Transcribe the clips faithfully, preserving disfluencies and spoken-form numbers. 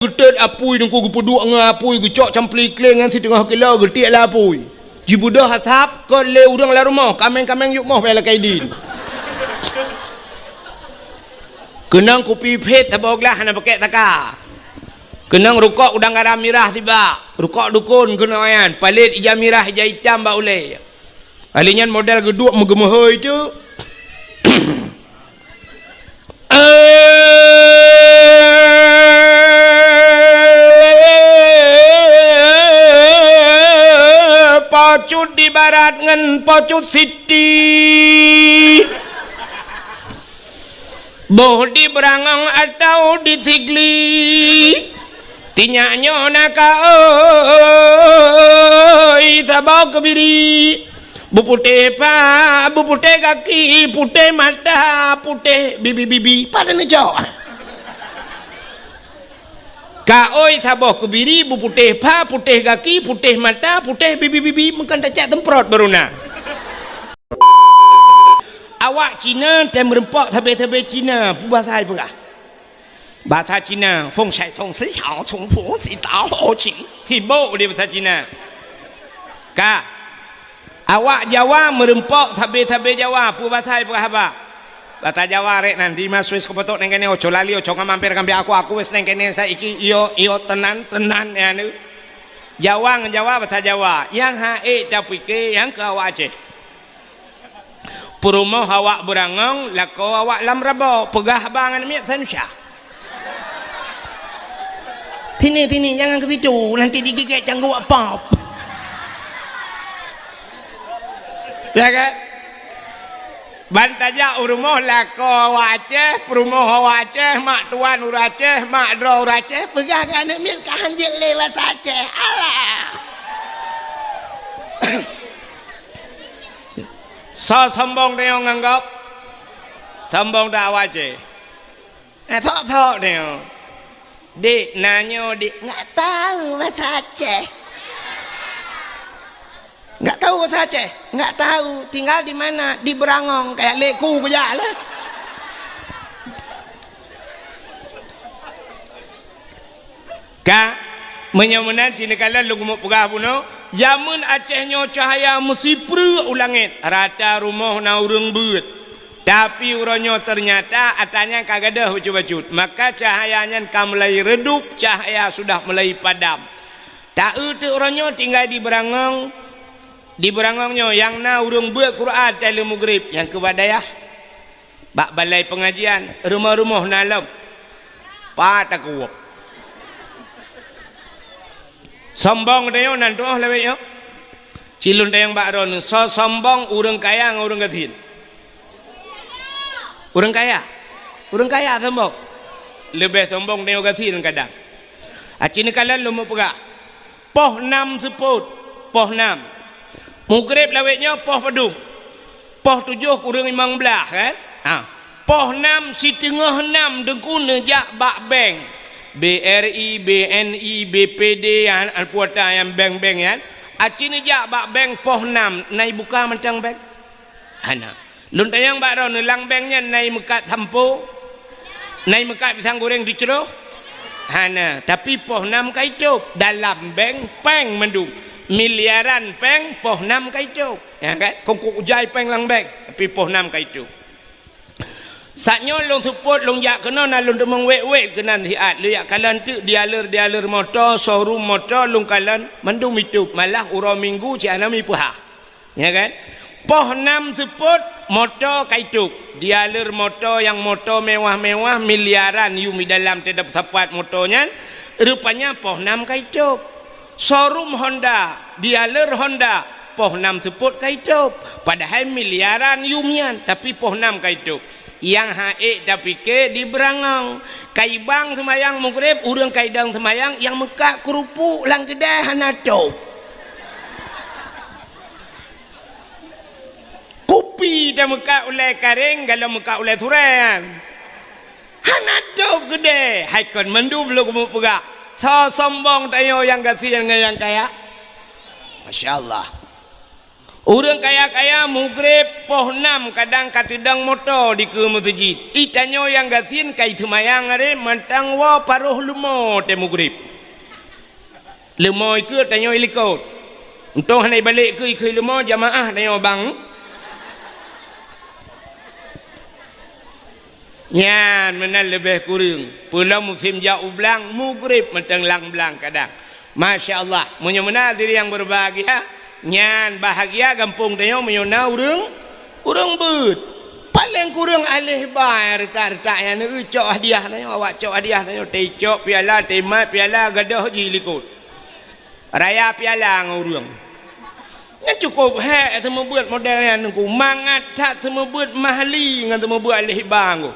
geutot apui, Teungku, geupeuduek ngon apui, geucok campli kléng nyan siteungoh kilo, geutiek lam apui. Jibeudôh asap, kon lé ureuëng lam rumoh, kaméng-kaméng yub moh bak lakée idin. Keunong kupi phét saboh glah hana pakèk taka. Keunong rukok udang garam mirah sibak, rukok dukon keunong nyan, palét ija mirah ija itam bak ulée. Kali nyan model geuduek meugeumeuhôi teuk. Eh, Po Cut di barat ngon Po Cut Siti. Boh di Beurangong atawa di Sigli. Sinyak nyoe na kaôi saboh keubiri. Beuputéh pha, beuputéh gaki, putéh mata, putéh bibi-bibi. Pat neucok? Kaôi saboh keubiri, beuputéh pha, putéh gaki, putéh mata, putéh bibi-bibi. Meukan tacak semprot baru na. Awak Cina tem meureumpok sabe-sabe Cina, peubahasa peugah. Basa Cina, feng shai tong si hao chung fu si tao ho qing. Sibok di basa Cina. Ka. Awak Jawa meureumpok sabe-sabe Jawa, peubahasa peugah haba. Basa Jawa rek nanti ma Swiss kupatok neng kene oco lali oco ngamamper kambi aku aku wes neng kene saiki iyo iyo tenan tenan ya nu. Jawa ngon Jawa basa Jawa. Yang haek tapike yang ke awak Aceh. Peurumoh awak Beurangong, lakoe awak lam Rabo, peugah haba ngon miet Sanusya. Sini, sini, jangan ke situ, nanti digigit cangguek pop. Ya kan? Ban tajak u rumoh lakoe awak Aceh, peurumoh awak Aceh, mak tuan ureuëng Aceh, mak droe ureuëng Aceh, peugah keu aneuk miet ka hanjeuet lé basa Aceh. Alah! Soe sombong tanyoe ngon gob? Sombong dak awak Aceh? Eh, sok-sok tanyoe. Dik, na nyoe, Dik. Nggak tahu bahasa Aceh. Nggak tahu bahasa Aceh? Nggak tahu. Tinggal di mana? Di Beurangong. Kayak leku kujak lah. Ka, meunyoe meunan cit neukalon lôn keumeung peugah bunoe, jameun Aceh nyoe cahya meusipreuk u langét, rata rumoh na ureuëng beuet. Tapi uroe nyoe teunyata atra nyan ka gadôh bacut-bacut, maka cahya nyan ka mulai redup, cahya sudah mulai padam. Ta-eu teuk uroe nyoe tinggai di Beurangong, di Beurangong nyoe nyang na ureuëng beuet Quran tai lheueh mugrib nyang keu bak dayah. Bak balai peungajian, rumoh-rumoh na lom. Pat takuwöb. Sombong tanyoe nan tuoh lawét nyoe. Cilun tayong bak droeneuh, soe sombong ureuëng kaya ngon ureuëng gasien? Ureuëng kaya. Ureuëng kaya sombong. Leubeh sombong tanyoe gasien kadang. Aci neukalon lôn meupeugah. Poh nam seupôt, poh nam. Mugrib lawét nyoe poh padum? Poh tujoh kureueng limong blaih, kan? Ha. Poh nam siteungoh nam Teungku neujak bak bank. B R I, B N I, B P D, an, an puata nyang bank-bank nyan. Aci neujak bak bank poh nam, na ibuka mantong bank? Hana. Lôn tanyong bak droeneuh, lam bank nyan na imeukat sampo? Na imeukat pisang goreng teucroh? Hana, tapi poh nam ka itôb. Dalam bank péng mandum. Miliaran péng poh nam ka itôb. Ya kan? Kongkong ujai péng lam bank, tapi poh nam ka itôb. Saat nyoe lôn seupôt, lôn jak keunoe na lôn teumeung wét-wét keunan siat. Lôn jak kalon teuk dealer-dealer moto, showroom moto lôn kalon mandum itôb. Malah uroe Minggu cit hana mipeuhah. Ya kan? Poh nam seupôt, moto ka itôb. Dealer moto nyang moto mewah-mewah, miliaran yum di dalam teutab sapat moto nyan, rupanya poh nam ka itôb. Showroom Honda, dealer Honda, poh nam seupôt ka itôb. Padahai miliaran yum nyan, tapi poh nam ka itôb. Nyang haék tapike di Beurangong. Ka ibang seumayang mugrib, ureuëng ka idong seumayang, nyang meukat keurupuk lam keudai hana tôb. Kupi tameukat ulée karéng, galom meukat ulée surée nyan. Hana tôb keudée, hai kon mandum lôn keumeung peugah. Soe sombong tanyoe nyang gasien ngon nyang kaya? Masya Allah. Ureuëng kaya-kaya mugreb poh nam kadang ka teudong moto dikeue meuseujid. I tanyoe nyang gasien ka iteumayang aré mantong woe paroh leumo tée mugreb. Leumo ikeue tanyoe ilikot. Untông hana ibalek keue ikeue leumo jamaah tanyoe bang. Nyan meunan leubeh kureueng. Peulom musém jak u blang, mugreb mantong lam blang kadang. Masya Allah, meunyoe meunan hadirin yang berbahagia, nyan bahagia gampông tanyoe meunyoe na ureuëng, ureuëng beuet. Paleng kureueng aléh ba retak-retak nyan, neucok hadiah tanyoe, awak cok hadiah tanyoe, teucok piala, teumat piala, gadôh jih likot. Raya piala ngon ureuëng. Nyan cukôp hék seumeubeuet model nyan nungku. Mangat that seumeubeuet mahli ngon seumeubeuet aléh ba nungku.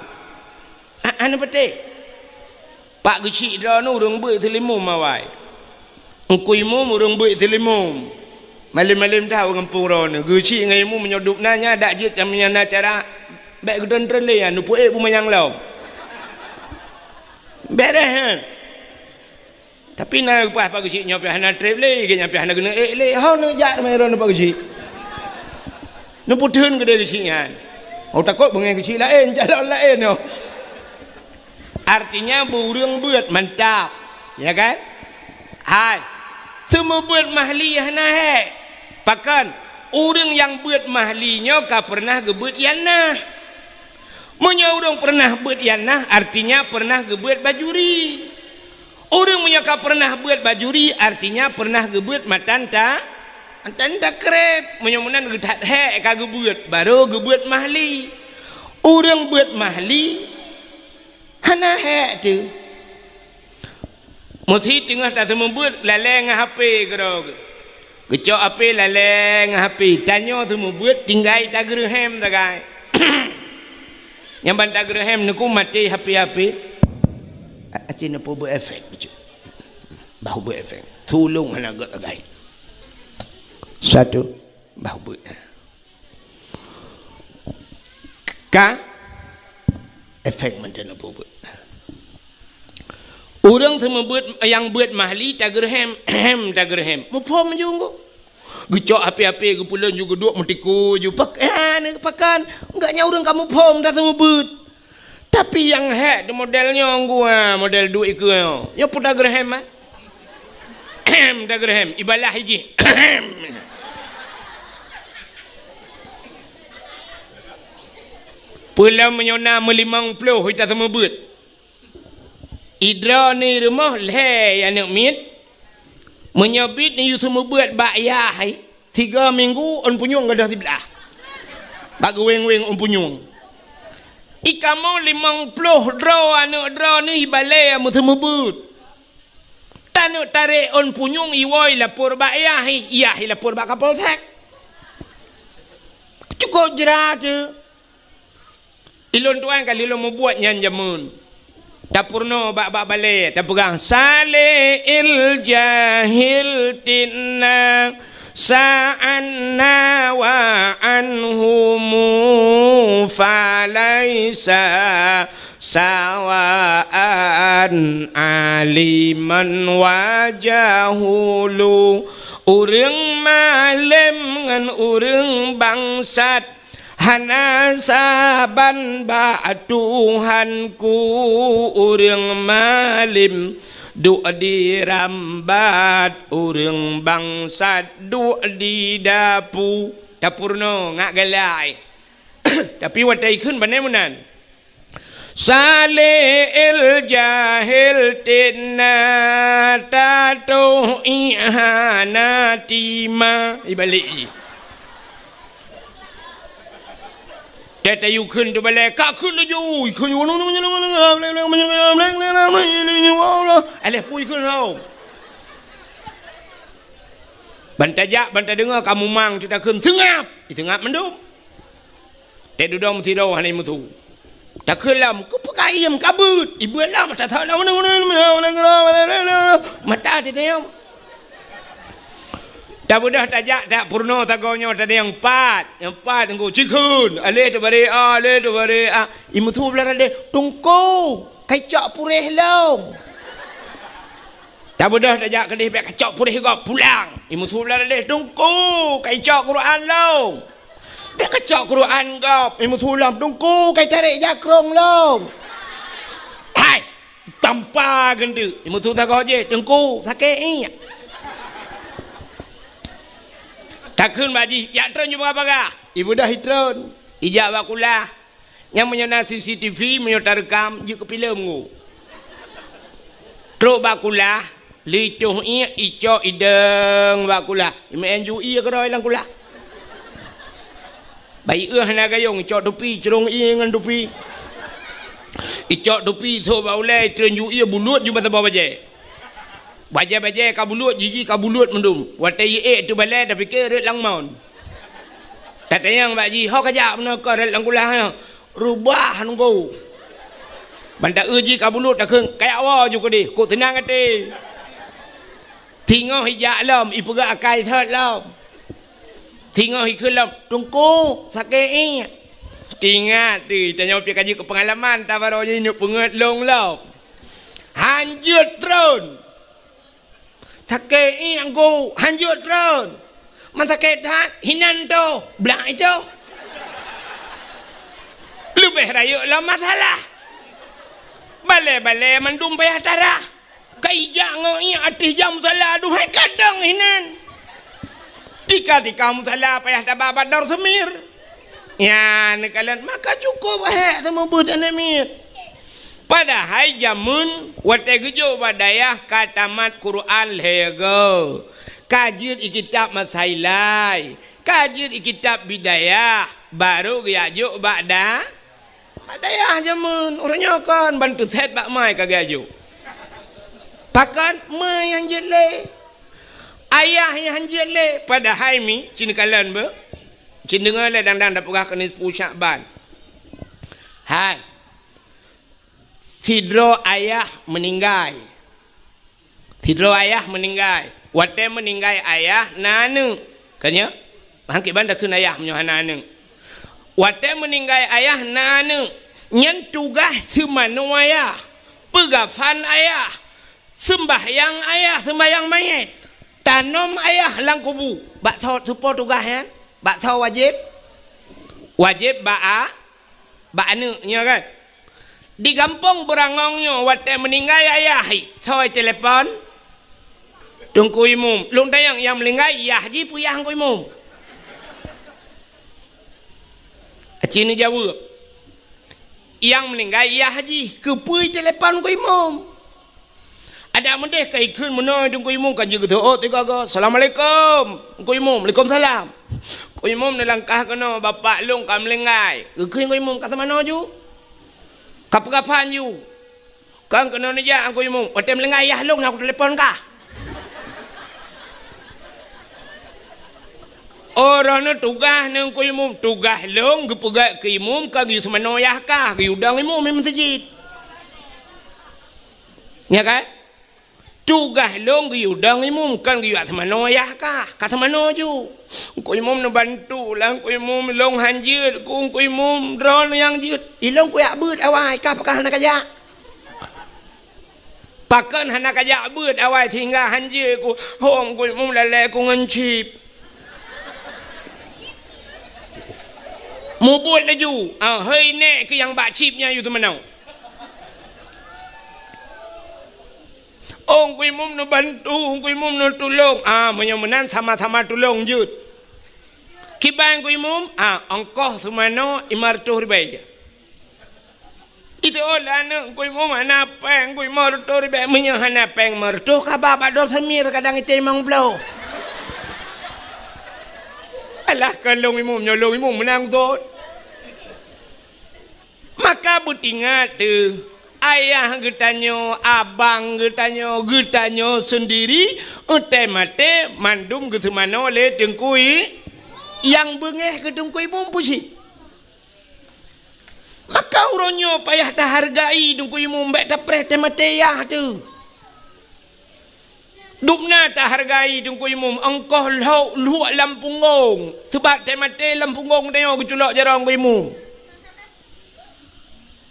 A-, hana patéh. Pak geuchik droeneuh ureuëng beuet seulimum awai. Engku imum ureuëng beuet seulimum. Malém-malém that u gampông droeneuh. Geuchik ngon imum meunyoe dub na nyan dak jeuet nyang na cara. Bék geutreun-treun lé nyan, neupeuék beumanyang lom. Béréh nyan. Tapi na leupah Pak Geuchik nyoe pih hana treb lé, gét nyan pih hana geuneuk ék lé. Ho neujak teuma droeneuh Pak Geuchik. Neupeutheun keudéh geuchik nyan. Oh, takot beungéh geuchik laén, calon laén nyoe. Artinya, beu ureuëng beuet mantap. Ya kan? Hai. Seumeubeuet mahli hana hék. Pakon? Ureuëng nyang beuet mahli nyoe ka peureunah geubeuet ianah. Meunyoe ureuëng peureunah beuet ianah, artinya peureunah geubeuet bajuri. Ureuëng meunyoe ka peureunah beuet bajuri, artinya peureunah geubeuet matan ta-, matan takreb. Meunyoe meunan geuthat hék ka geubeuet, barô geubeuet mahli. Ureuëng beuet mahli hana hék teuh. Meusi teungoh taseumeubeuet lalée ngon H P keudroe geuh. Geucok H P lalée ngon H P. Tanyoe seumeubeuet tinggai tageureuhem sagai. Nyang ban tageureuhem neuku maté H P-H P. A-, aci neupeubuet efek bacut. Bah buet efek. Tulông hana gét sagai. Satu. Bah buet. Ka efek mantong neupeubuet. Ureuëng seumeubeuet nyang beuet mahli tageureuhem, hem tageureuhem. Muphom ju ngon. Geucok H P-H P geupeulon ju geuduek meutiku ju pak-, eh, ni pakon. Enggak nyan ureuëng ka muphom dah seumeubeuet. Tapi nyang hék di model nyoe gua, model duek ikeue nyoe. Nyoe peue tageureuhem, ah? Tageureuhem, ibalah ijih. Peulom meunyoe na meulimong ploh ita seumeubeuet. Idroe ni rumoh lhée aneuk miet. Meunyoe bit ni yue seumeubeuet bak yah hai, tiga minggu ôn punyueng gadôh siblah. Bak geuweng-weng ôn punyueng. Ikamoe limong ploh droe aneuk droe ni ibalée meuseumeubeuet. Taneuk tarek ôn punyueng iwoe lapor bak yah hai, yah hai lapor bak Kapolsek. Cukôp jrat teuh. Ilôn tuan ka lheueh lôn mubuet nyan jameun. Tapeurunoe bak-bak balée, tapeugah, "Saleh il jahil tinna, sa'anna wa anhumu falaisa sawaan aliman wa jahulu." Ureuëng malem ngon ureuëng bangsat hana saban bak Tuhanku. Ureuëng malem duek di rambat, ureuëng bangsat duek di dapu. Tapeurunoe ngat galai. Tapi watée ikheun banai meunan. Saleh il jahil tinna tatoh ihana tima. Ibalek jih. Teu tayue kheun teubalée, ka kheun laju, kheun. Aléh pui kheun hau. Ban tajak, ban tadeungoe ka mumang, teuta kheun seungab. Iseungab mandum. Teududoe meusidroe hana imeusu. Takheun lom, keupeue kayém ka beuet? Ibeuet lom, mata that lom. Mata teuteum. Tabeudôh tajak, tapeurunoe sagoe nyoe tadi nyang pat. Nyang pat ngon cikheun. Aléh teubarek a, aléh teubarek a. Imeusu blah radeh. Teungku, kacok puréh lom. Tabeudôh tajak keudeh, bèk kacok puréh gob, pulang. Imeuthu lam keudeh, "Teungku, kai cok Quran lom." "Bèk kacok Quran gob." Imeuthu lom, "Teungku, kai tarek jakrong lom." Hai, tampa geunteuk. Imeuthu sagoe jih, "Teungku, sakét iék." Takheun bak jih, "Jak treun ju bagah-bagah." Ibeudôh itreun. Ijak bak kulah. Nyang meunyoe na C C T V, meunyoe tareukam, jeuet keu filem ngu. Trok bak kulah, lheuh itoh iék, icok idong bak kulah. Imeu'en ju ié keudroe lam kulah. Bayeue hana gayong, icok tupi, crông ié ngon tupi. Icok tupi, sôk bak ulèe, itreun ju ié, bulut ju bak saboh bajèe. Bajèe-bajèe ka bulut, jiji ka bulut mandum. Watèe iék teubalèe, tapike rot lam mon. Tatanyong bak jih, "Ho kajak bunoe kon rot lam kulah nyoe?" "Reubah nunggu." Ban taeu jih ka bulut, takheun, "Kajak woe ju keudeh, kok seunang até." Singoh ijak lom, ipeugah akai sot lom. Singoh ikheun lom, "Teungku, sakét iék." Teuingat teuh, tanyoe pih ka jeuet keu peungalaman, tabarô jih neuk peungeut lôn lom. Han jeuet treun. "Sakét iék, Teungku, han jeuet treun." "Man sakét that, hinan toh, blak itoh." Leubeh rayeuk lom masalah. Balèe-balèe mandum payah tarah. Ka ijak ngon iék ateueh jam musala, aduhai kadang hinan. Tika-tika musala payah taba bak dor seumir. Nyan neukalon, maka cukup hék seumeubeuet aneuk miet. Padahai jameun watèe geujok bak dayah ka tamat Quran lhèe goe, ka jeuet i kitab masailai, ka jeuet i kitab bidayah, barô geujak jok bak da-, bak dayah jameun. Uroe nyoe kon ban teusét bak mai ka geujak jok. Pakon ma nyang jeuet lé? Ayah nyang han jeuet lé, padahai mi, ci neukalon beuh. Ci neudeungoe lé dang-dang tapeugah keu nisfu Syakban. Hai. Sidroe ayah meuninggai. Sidroe ayah meuninggai. Watèe meuninggai ayah na aneuk. Kan nyo? Mangkét ban takheun ayah meunyoe hana aneuk. Watèe meuninggai ayah na aneuk. Nyan tugaih seumanoe ayah. Peugafan ayah. Seumbahyang ayah, seumbahyang manyét. Tanom ayah lam kubu. Bak soe, soe po tugaih nyan? Bak soe wajéb? Wajéb bak a-, bak aneuk, nyo kan? Di gampông Beurangong nyoe watèe meuninggai ayah, hi, soe telepon? Teungku Imum. Lôn tanyong, nyang meuninggai yah jih peue yah Teungku Imum? Aci neujaweueb. Nyang meuninggai yah jih, keupeue telepon Teungku Imum? Adak meudeh ka ikheun meunoe Teungku Imum ka jeuet geuteuôt tiga go. "Assalamualaikum." Teungku Imum, "Waalaikumsalam." Teungku Imum neulangkah keunoe, "Bapak lôn ka meuninggai." Geukheun Teungku Imum, "Ka seumanoe ju?" "Ka peugafan ju." "Kan keunoe neujak Teungku Imum." "Watèe meuninggai yah lôn, na kutelepon kah." Oh, droeneuh tugaih Teungku Imum. Tugaih lôn geupeugah keu imum, ka geuyue seumanoe yah kah, geuyue dong imum di meuseujid. Nya kan? Tugaih lôn geuyue dong imum, kon geuyue seumanoe yah kah, ka seumanoe ju. Teungku Imum neubantu lah, Teungku Imum, lôn han jeuet, Teungku Imum, droeneuh nyang jeuet. Ilôn kujak beuet awai, kah pakon hana kajak? Pakon hana kajak beuet awai sehingga han jeuet ku, hom Teungku Imum lalée ku ngon chip. Mubuet laju, ah, hei nèk keuh nyang bak chip nyan yue teumanoe. Oh, Teungku Imum neubantu, Teungku Imum neutulông. Ah, meunyoe meunan sama-sama tulông jeuet. Kiban Teungku Imum, ah, ongkoh seumanoe lima reutôh ribèe. Itu oh, lah aneuk Teungku Imum hana péng, Teungku Imum reutôh ribèe. Meunyoe hana péng lima reutôh, ka ba bak Dor Semir kadang item limong ploh. Alah, kon lôn Imum, nyoe lôn Imum meunan thon. Maka beutingat teuh, ayah geutanyoe, abang geutanyoe, geutanyoe seundiri, watèe maté mandum geuseumanoe lé Teungku I-, nyang beungéh keu Teungku Imum pusit. Maka uroe nyoe payah tahargai Teungku Imum, bèk tapreh teumaté yah teuh. Dubna tahargai Teungku Imum, ongkoh lhok luek lam punggong. Sabab teumaté lam punggong tanyoe geuculok jaroe Teungku Imum.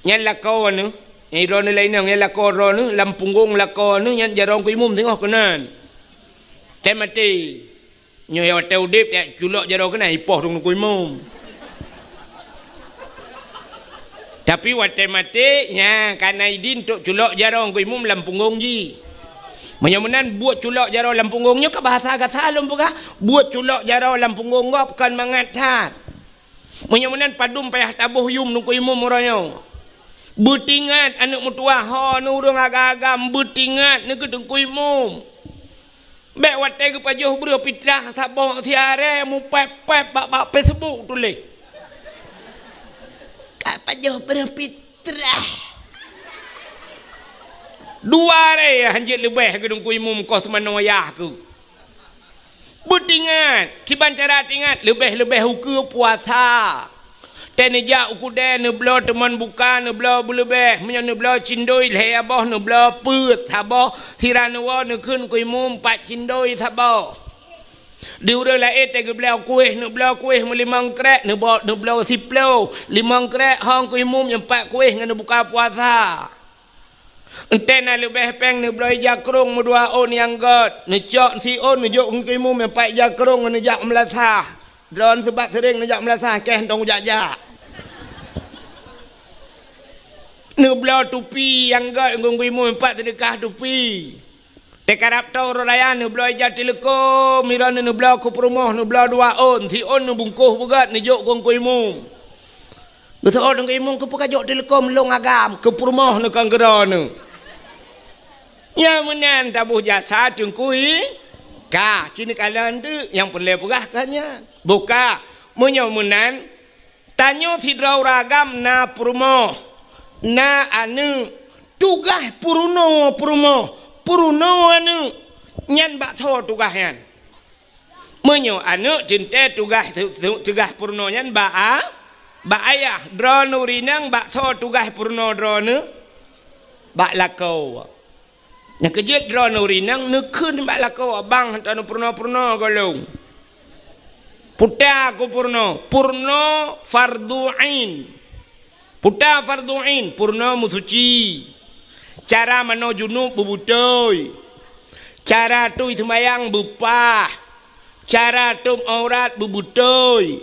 Nyan lakoe neuh. Nyang droeneuh laén nyang lakoe droeneuh, lam punggong lakoe neuh nyan jaroe Teungku Imum singoh keunan. Tém maté. Nyoe watée udeb, jak culok jaroe keunan, ipoh Teungku Imum. Tapi watée maté, nya, ka na idin untuk culok jaroe Teungku Imum lam punggong jih. Meunyoe meunan buet culok jaroe lam punggong nyoe ka bahasa gata lôn peugah, buet culok jaroe lam punggong gob kon mangat that. Meunyoe meunan padum payah taboh yum Teungku Imum uroe nyoe. Beutingat aneuëk meutuwah ho neuh ureuëng agam-agam, beutingat neuh keu Teungku Imum. Bék watée geupajoh breuh pitrah saboh siaré mupép-pép bak, bak Facebook tuléh. Ka pajoh breuh pitrah. Dua aré hanjeuet leubeh keu Teungku Imum koh seumanoe yah keuh. Beutingat, kiban cara tingat, leubeh-leubeh ukeue puasa. Tée neujak u keudée, neubloe teumon buka, neubloe beuleubeh. Meunyoe neubloe cindoi lhée boh, neubloe peuet saboh. Sira neuwoe neukheun Teungku Imum pat cindoi saboh. Di ureuëng laén tée geubloe kueh, neubloe kueh meulimong krék, neubo-, neubloe siploh. Limong krék ho Teungku Imum nyang pat kueh ngon neubuka puasa. Enteuk na leubeh péng neubloe ija krong meudua ôn nyang gét, neucok siôn neujok Teungku Imum nyang pat ija krong ngon neujak meulasah. Droeneuh seubab seuréng neujak meulasah, keh tong jak-jak. Neubloe tupi nyang gét Teungku Imum nyang pat seudeukah tupi. Teukarab toe uroe raya neubloe ija teuleukom, droeneuh neubloe keu peurumoh, neubloe dua ôn, siôn neubungkôh beugét neujok Teungku Imum. Geuseuôt Teungku Imum, keupeue kajok teuleukom lôn agam, keu peurumoh neuh kon keu droeneuh. Nyang meunan taboh jasa Teungku I, ka, ci neukalon teuk nyang peureulée peugah ka nyan. Buka, meunyoe meunan, tanyoe sidroe ureuëng agam na peurumoh, na aneuëk, tugaih peurunoe peurumoh, peurunoe aneuëk, nyan bak soe tugaih nyan? Meunyoe aneuëk teuntée tugaih, tu-, tu-, tugaih peurunoe nyan bak a-, bak ayah. Droeneuh ureuëng inong bak soe tugaih peurunoe droeneuh? Bak lakoe. Nyang keujeuet droeneuh ureuëng inong neukheun bak lakoe, "Bang, hantom neupeurunoe-peurunoe gohlom." Puta keu peurunoe, peurunoe fardhu ain. Puta fardhu ain, peurunoe meusuci. Cara manoe junub beubeutôi. Cara tui seumayang beupah. Cara tôb aurat beubeutôi.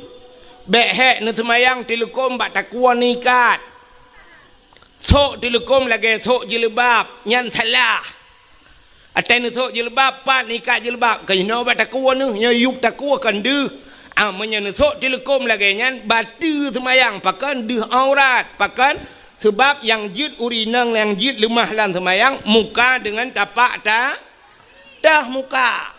Bék hék neuseumayang teuleukom bak takue neuikat. Sôk teuleukom lagée sôk jilbab, nyan salah. Watée neusôk jilbab, pat neuikat jilbab, keunoe bak takue neuh, nyoe yueb takue kon deuh. Ah, meunyoe neusôk teuleukom lagée nyan, bateue seumayang, pakon deuh aurat, pakon? Sabab nyang jeuet ureuëng inong nyang jeuet leumah lam seumayang, muka deungon tapak ta-, teuh muka.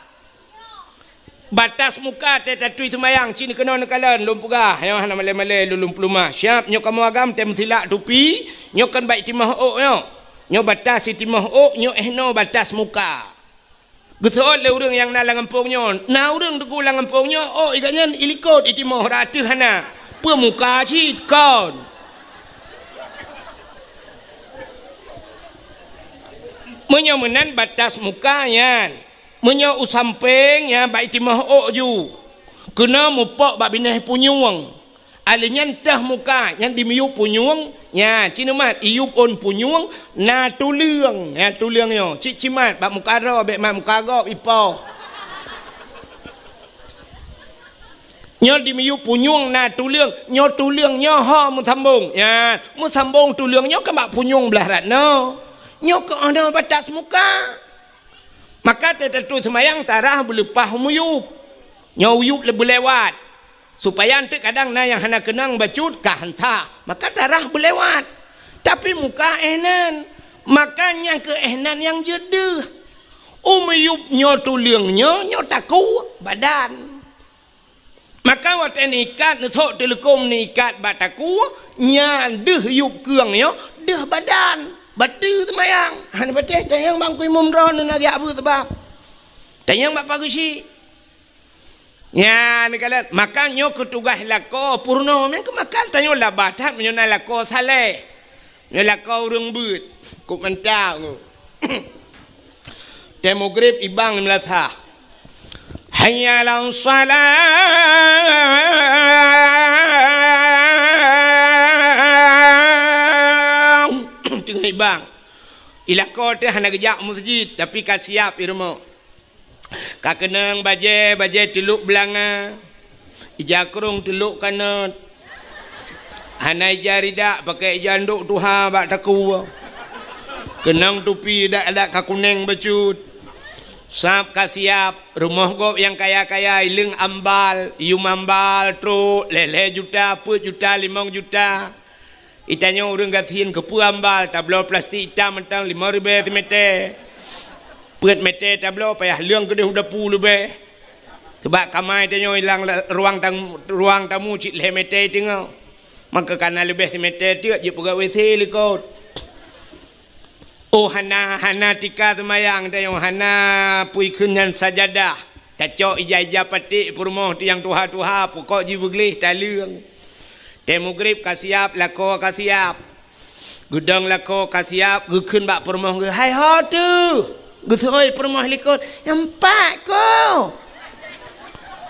Batas muka tée tatui seumayang, ci neukeunong neukalon, lôn peugah, nyoe hana malée-malée lôn, lôn peuleumah. Siab, nyoe kamoe agam tée meusilak tupi, nyoe kon bak itimoh ôk nyoe. Nyoe batas itimoh ôk, nyoe éh noe batas muka. Geuseuôt lé ureuëng nyang na lam gampông nyoe, na ureuëng teungku lam gampông nyoe, ôk i gobnyan ilikot itimoh, rata hana. Peue muka cit kon. Meunyoe meunan batas muka nyan. Meunyoe u sampéng, nyan bak itimoh ôk ju, keunoe mupok bak binéh punyueng. Alèh nyan teuh muka, nyan dimiyueb punyueng, nyan, ci neumat, iyueb ôn punyueng, na tuleueng, nyan tuleueng nyoe, cit cimat, bak muka droe, bék mat muka gob, ipoh. Nyoe dimiyueb punyueng na tuleueng, nyoe tuleueng nyoe ho meusambong. Nyan, meusambong tuleueng nyoe kan bak punyueng blah rat nyoe. Nyoe keuh nyoe batas muka. Maka teutatui seumayang tarah beuleupah u miyueb. Nyoe u yueb le-, beulewat. Supaya eunteuk kadang na nyang hana keunong bacut ka hanta. Maka tarah beulewat. Tapi muka éh nan. Maka nyang keu éh nan nyang jeuet deuh. U miyueb nyoe tuleueng nyoe, nyoe takue badan. Maka watée neuikat, neusôk teuleukom neuikat bak takue, nyan deuh yueb keueng nyoe, deuh badan. Bateue seumayang. Hana patéh, tanyong bak Teungku Imum droeneuh na geujak beuet sabab. Tanyong bak Pak Geuchik. Nyan neukalon, maka nyoe keuh tugaih lakoe peurunoe. Meunan keuh maka tanyoe laba that meunyoe na lakoe saleh. Nyoe lakoe ureuëng beuet, kok mantap nyoe. Tée mugrib ibang meulasah. Hayya 'alas shalah. Teungoh bang. Ilako teuh hana geujak meuseujid, tapi ka siab i rumoh. Ka keunong bajée, bajée teulok beulanga, ija krong teulok kanot. Hana ija ridak, pakai ija ndok tuha bak takue. Keunong tupi dak-dak ka kuneng bacut. Sab ka siab, rumoh gob nyang kaya-kaya, ileueng ambal, yum ambal, trok, lhée-lhée juta, peuet juta, limong juta. Itanyoe ureuëng gasien keupeue ambal, tabloe plastik itam mantong limong ribée simeté. Peuet meté tabloe payah leueng keudeh u dapu leubeh. Sabab kama itanyoe ilang la-, ruang tamu, ruang tamu cit lhée meté teungoh. Maka kana leubeh simeté teuk jeuet peugah W C likot. Oh, hana, hana tika seumayang tanyoe, hana peue ikheun nyan sajadah. Tacok ija-ija paték peurumoh tu nyang tuha-tuha, pokok jih beugleh taleueng. Tée mugreb ka siab, lakoe ka siab. Geudong lakoe ka siab, geukheun bak peurumoh geuh, "Hai ho teuh?" Geuseuôt peurumoh likot, "Nyan pat ko.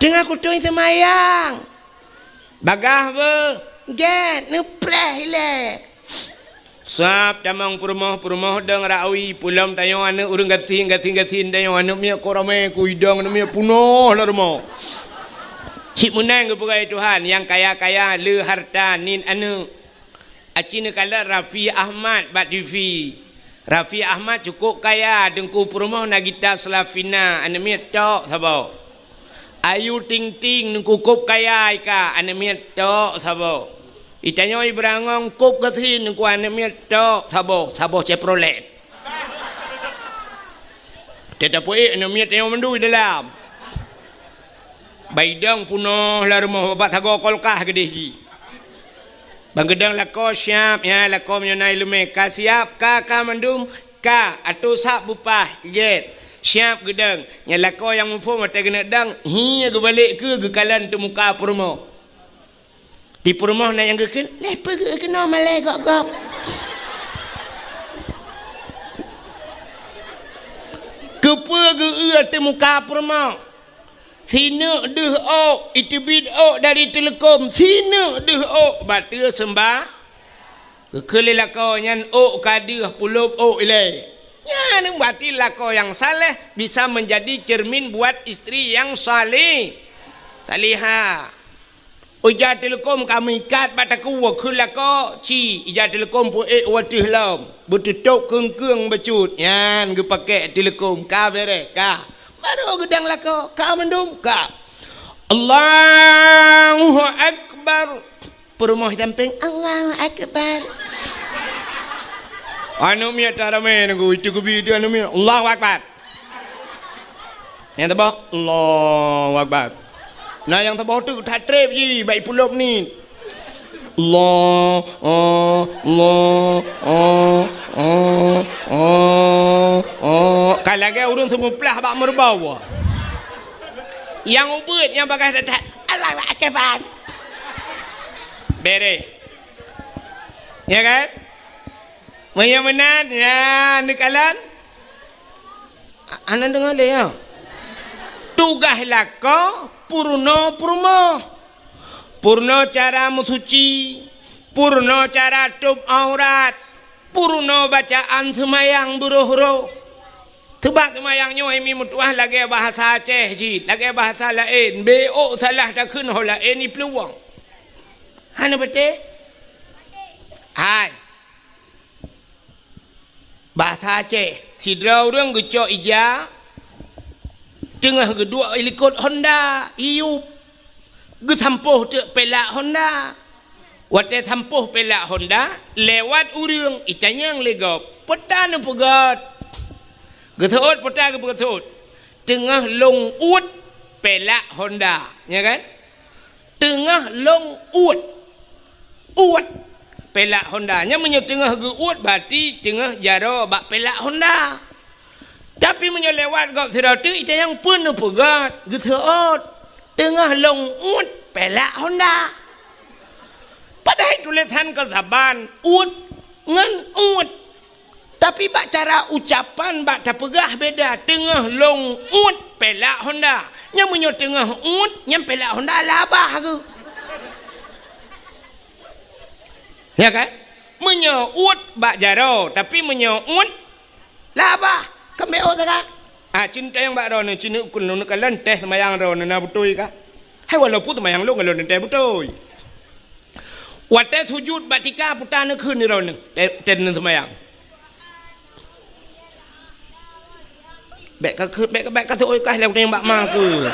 Teungoh kutui seumayang." Bagaih beuh, gét, neupreh ilée. Sab tamong peurumoh, peurumoh dong rawi, pulom tanyoe aneuëk ureuëng gasien, gasien-gasien tanyoe aneuëk miet ko ramé, ku idong aneuëk miet punoh lam rumoh. Cit meunan geupeugah Tuhan, nyang kaya-kaya le harta nit aneuëk. Aci neukalon Raffi Ahmad bak T V. Raffi Ahmad cukup kaya, Teungku peurumoh Nagita Slavina, aneuëk miet tok saboh. Ayu Ting Ting, Teungku kop kaya ika, aneuëk miet tok saboh. Itanyoe Ibrangong kop gasien, Teungku aneuëk miet tok saboh, saboh Chevrolet. Teuh tapeuék aneuëk miet tanyoe mandum di dalam. Baidong punoh lam rumoh, babah sagoe kulkas keudeh jih. Ban geudong lakoe siab, ya, lakoe meunyoe na iéleumé, ka siab, ka, ka mandum, ka, atô sab beupah, gét. Siab geudong, nyan lakoe nyang muphom watée keuneuk dong, hi geubalek keu geukalon teumuka peurumoh. Di peurumoh na nyang geukheun, "Lé peue geu keunoe malée gob-gob?" Keupeue geu-eu teumuka peurumoh? Sineuk deuh ôk, iteubiet ôk dari teuleukom, sineuk deuh ôk, bateue seumba. Geukheun lé lakoe nyan ôk ka deuh, pulop ôk ilée. Nyan berarti lakoe nyang saleh bisa menjadi cermin buat istri yang salih-, salihah. Ija teuleukom ka meuikat bak takue, kheun lakoe, ci, ija teuleukom peuék u ateueh lom, beuteutôb keung-keung bacut, nyan geupakék teuleukom, ka bereh, ka. Barô geudong lakoe, ka mandum, ka. Allahu Akbar. Peurumoh sampéng, Allahu Akbar. Aneuëk miet taramé nunggu, itu geubi itu aneuëk miet, Allahu Akbar. Nyang saboh, Allahu Akbar. Na nyang saboh tu that treb jih, bak ipulop ni. Allah, oh, Allah, oh, oh, oh, oh. Ka lagée ureuëng seumeuplah bak meureubau. Nyang ubeuet, nyang bagaih that-that, Allahu Akbar. Bereh. Ya kan? Meunyoe meunan, ya, neukalon. Hana deungoe lé, ya. Tugaih lakoe peurunoe peurumoh. Peurunoe cara meusuci, peurunoe cara tôb aurat, peurunoe bacaan seumayang beuroh-roh. Teubak seumayang nyoe mi meutuah lagée bahasa Aceh jih, lagée bahasa laén, bék salah takheun ho laén iplueng. Hana beutôi? Hai. Bahasa Aceh, sidroe ureuëng geucok ija, teungoh geuduek ilikot honda, iyup, geusampôh teuk pelak honda. Watée sampôh pelak honda, lewat ureuëng, itanyong lé gob, "Peue ta neupeugét?" Geuseuôt peue ta geupeugét? "Teungoh lôn uet pelak honda." Nya kan? Teungoh lôn uet. Uet pelak honda. Nyan meunyoe teungoh geu-uet, berarti teungoh jaroe bak pelak honda. Tapi meunyoe lewat gob sidroe teuk, itanyong, "Peue neupeugét?" Geuseuôt, "Teungoh lôn uet pelak honda." Padahai tulésan kon saban, uet ngon uet. Tapi bak cara ucapan bak tapeugah beda, "Teungoh lôn uet pelak honda." Nyan meunyoe teungoh uet, nyan pelak honda labah geuh. Ya kan? Meunyoe uet bak jaroe, tapi meunyoe uet lam babah, kan bèk ôt sagai. Ah, cit tanyong bak droeneuh, cit neukheun lôn, neukalon teuh seumayang droeneuh na beutôi kah? Hai, walaupun seumayang lôn, lôn teuh beutôi. Watèe sujut bak tika, peue ta neukheun droeneuh, teuh, teuh seumayang. Bèk ka, bèk ka, bèk ka teuôt ikah lé ureueng bak ma keuh.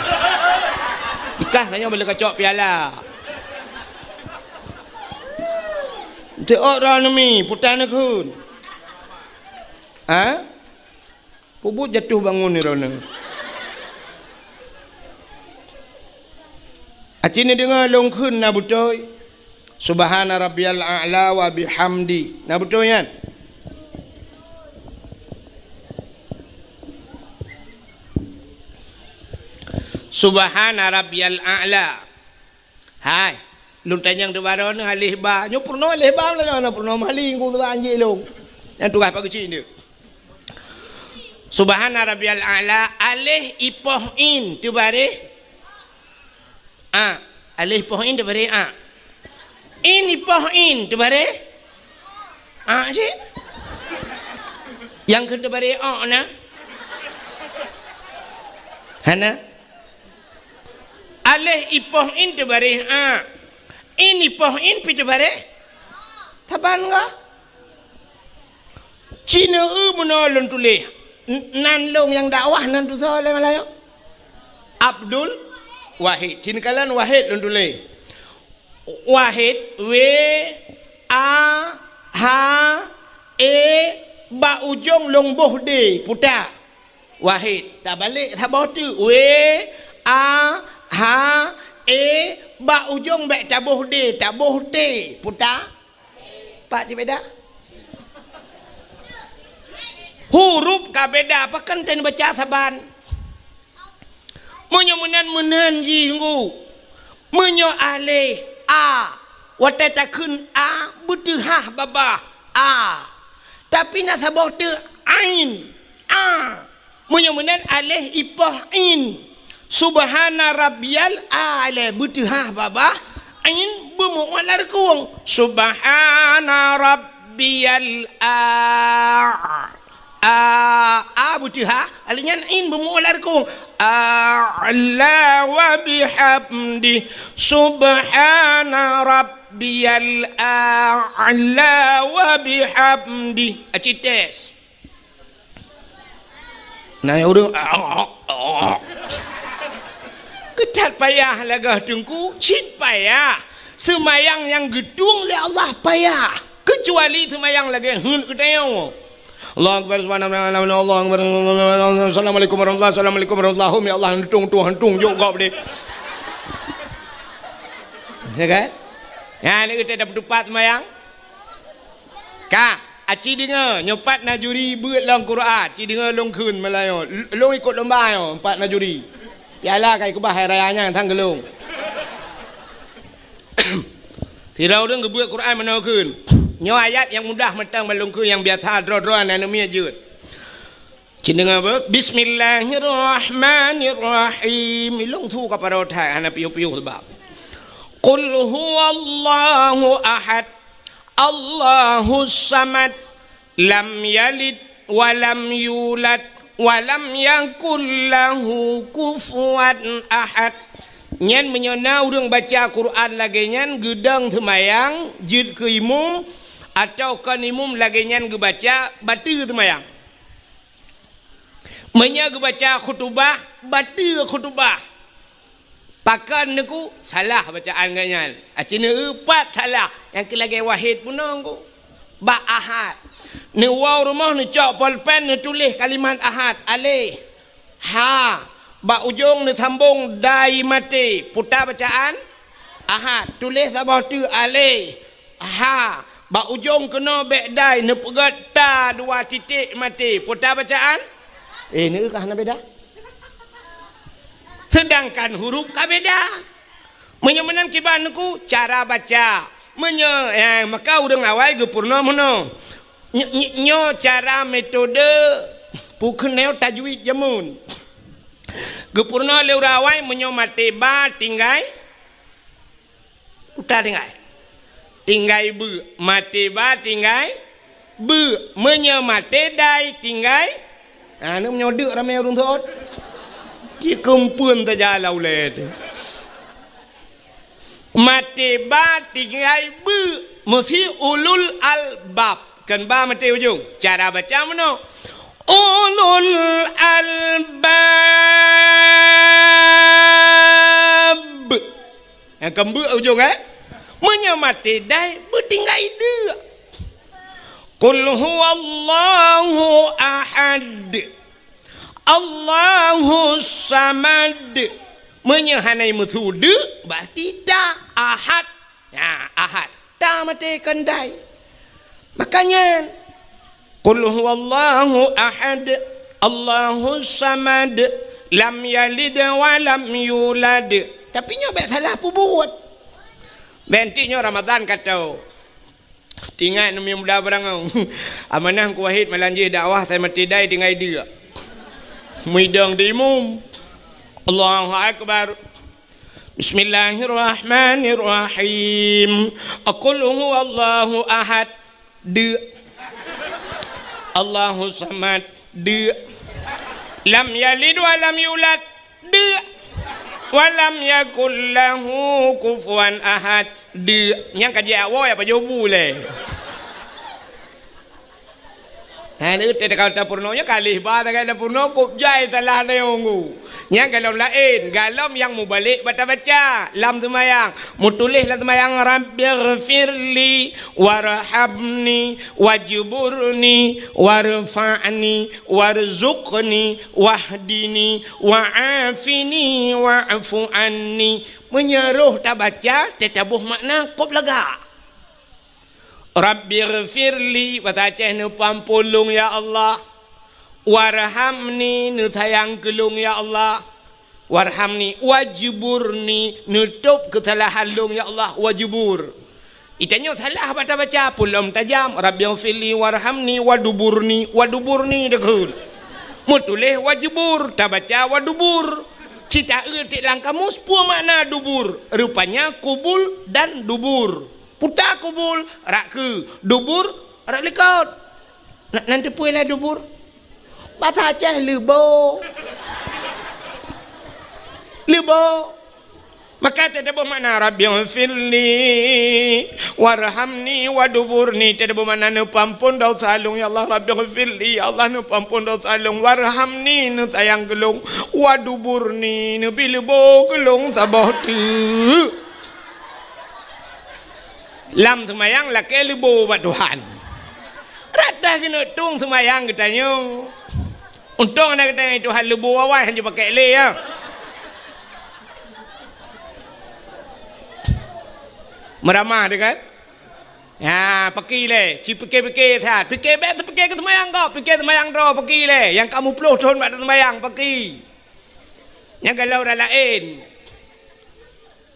Ikah tanyoe bèk lé kacok piala. Teuôt droeneuh mi, peue ta neukheun. Ha? Peubuet jatuh bangun droeneuh. Aci neudeungoe lôn kheun na beutôi. Subhana rabbiyal a'la wa bihamdi. Na beutôi nyan? Subhana rabbiyal a'la. Hai, lôn tanyong teubaroe neuh aleh ba. Nyoe peurunoe aleh ba, lôn peurunoe meuhali ngon teuba anjing lôn. Nyang tugaih Pak Geuchik nyoe. Subhana rabbiyal a'la, aleh ipoh in teubareh a. Aleh ipoh in teubareh a. In ipoh in teubareh a cit. Nyang kheun teubareh o na? Hana? Aleh ipoh in teubareh a. In ipoh in pi teubareh saban gah. Cit neueu bunoe lôn tuléh. N-, nan lôn nyang dakwah nan tusoe lé Malayu. Abdul Wahid. Cit neukalon Wahid lôn tuléh. Wahid, W, A, H, E, bak ujong lôn boh D, peue ta. Wahid. Tabalek saboh teuk. W, A, H, E, bak ujong bèk taboh D, taboh T, peue ta. Pat cit beda? Huruf ka beda, pakon teuh neubaca saban. Meunyoe meunan, meunan jih ngu. Meunyoe aleh a, watèe takheun a, beuteuhah babah a. Tapi na saboh teuk ain, a. Meunyoe meunan aleh ipoh in. Subhana rabbiyal a'la, beuteuhah babah, in beumeu'oh lam reukong. Subhana rabbiyal a. A, a beuteuhah, aleh nyan in beumeu'oh lam reukong. A'la wa bihamdi. Subhana rabbiyal a'la wa bihamdi. Aci tes. Na nyang ureueng, "Keutat payah lagèe Teungku, cit payah. Seumayang nyang geutueng lé Allah payah, keucuali seumayang lagèe heuet geutanyoe." Allahu Akbar, subhanallah, Allahu Akbar, assalamualaikum warahmatullahi, assalamualaikum warahmatullahi, ya Allah, hantung tu, hantung jok gob deh. Ya kan? Ya, ni kita dapat tupat seumayang. Ka, aci deungoe, nyoe pat na juri beuet lom Quran, ci deungoe lôn kheun meulayeue. L-, lôn ikot lomba nyoe, pat na juri. Piala ka ikeubah hai raya nyan sang keu lôn. Sidroe ureueng geubeuet Quran meunoe kheun. Nyoe ayat nyang mudah mantong ban lôn kheun, nyang biasa droe-droe aneuk miet jeuet. Ci deungoe beuh, Bismillahirrahmanirrahim. Ilong su ka paro that hana piôh-piôh sebab. Qul huwallahu ahad. Allahus samad. Lam yalid wa lam yulad wa lam yakul lahu kufuwan ahad. Nyan meunyoe na ureueng baca Quran lagèe nyan geudong seumayang, jeuet keu imum, atawa kon imum lagèe nyan geubaca, bateue seumayang. Meunyoe geubaca khutubah, bateue khutubah. Pakon neuku salah bacaan geuh nyan. Aci neueu pat salah, nyang keu lagèe Wahid bunoe ku. Bak Ahad. Neuwoe rumoh neucok polpen neutuléh kalimat Ahad, aleh. Ha. Bak ujong neusambong dai maté. Peue ta bacaan? Ahad. Tuléh saboh teuk aleh. Ha, bak ujong keunoe bèk dai neupeugèt ta dua titik maté. Peue ta bacaan? Eh, neueu ka hana beda. Seudangkan huruf ka beda. Meunyoe meunan kiban neuku cara baca. Meunyoe, eh, maka ureueng awai geupeurunoe meunoe. Ny-, ny-, nyoe cara metode pukeuneue tajwid jameun. Geupeurunoe lé ureueng awai meunyoe maté ba tinggai Uta tinggai. tinggai beuk. Maté ba tinggai beuk. Meunyoe maté dai tinggai, ha, nyoe meunyoe deuk ramé ureuëng seuôt. Cit keumpeuen tajak lam ulée teuh. Maté ba tinggai beuk, meusi ulul albab. Kan ba maté ujong. Cara baca meunoe. Ulul albab. Nyang keu beuk ujong, eh? Meunyoe maté dai, beutinggai deuk. Qul huwallahu ahad. Allahus samad. Meunyoe hana meusu deuk, berarti ta ahad. Nah, ahad. Ta maté kon dai. Makanya, qul huwallahu ahad, Allahus samad, lam yalid wa lam yulad. Tapi nyoe bék salah peubuet. Bék nyoe Ramadan ka tho. Teuingat neumi muda barangong. Amanah Teungku Wahid malam jih dakwah, sai maté dai tinggai deuk. Meudong di imum. Allahu Akbar. Bismillahirrahmanirrahim. Qul huwallahu ahad. Deuk. Allahus samad. Deuk. Lam yalid wa lam yulad. Deuk. Wa lam yakul lahu kufuwan ahad. Deuk. Nyang ka jiak woe apa jobu lé. Ha, ni teuka tapeurunoe nyoe kalih ba tagai tapeurunoe kok jai salah tayong ku. Nyang golom laén, golom nyang mubalek bak tabaca lam seumayang. Mutuléh lam seumayang, "Rabbighfirli warhamni wajburni warfa'ni warzuqni wahdini wa'afini wa'fu anni." Meunyoe roh tabaca, teutabôh makna kop lagak. Rabbighfirli, basa Aceh, neupeuampôn lôn, ya Allah. Warhamni, neusayang keu lôn, ya Allah. Warhamni, wajburni, neutôb keusalahan lôn, ya Allah, wajbur. Itanyoe salah bak tabaca, pulom tajam, Rabbighfirli, warhamni, waduburni, waduburni, takheun. Meutuléh wajbur, tabaca wadubur. Cit taeu tiek lam kamus, peue makna dubur? Rupanya kubul dan dubur. Puta kubul, rot keue, dubur, rot likot. Na, nan teupeue lah dubur? Basa Aceh leubo. Leubo. Maka teutabôh makna, "Rabbighfirli warhamni waduburni." Teutabôh makna, "Neupeuampôn desya lôn, ya Allah. Rabbighfirli, ya Allah, neupeuampôn desya lôn. Warhamni, neusayang keu lôn. Waduburni, neubi leubo keu lôn saboh teuk." Lam seumayang lakée leubo bak Tuhan. Rata keuneuk tueng seumayang geutanyoe. Untông na geutanyoe Tuhan leubo awai hana jipakék lé, ya. Meuramah teuh kan? Ya, paki lé, ci pike-pike that. Pike bék teupike keu seumayang gob, pike seumayang droe, paki lé. Nyang ka muplôh thon bak seumayang, paki. Nyang galak ureuëng laén.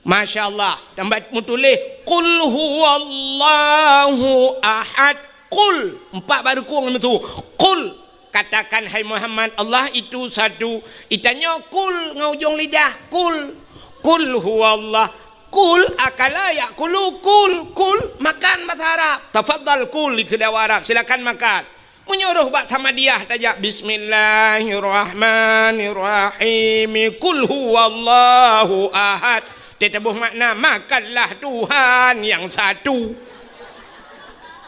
Masya Allah, tambah meutuléh, "Qul huwallahu ahad." Qul, empat baru kong itu. "Qul," katakan, hai Muhammad, Allah itu satu. Itanyoe "Qul" ngon ujong lidah, "Qul." "Qul huwallah." "Qul akala ya'kulu." "Qul, qul, makan," bahasa Arab. "Tafadhal kul," dikheun lé Arab, "silakan makan." Meunyoe roh bak Samadiyah tajak, "Bismillahirrahmanirrahim. Qul huwallahu ahad." Teutabôh makna, "Makanlah Tuhan yang satu."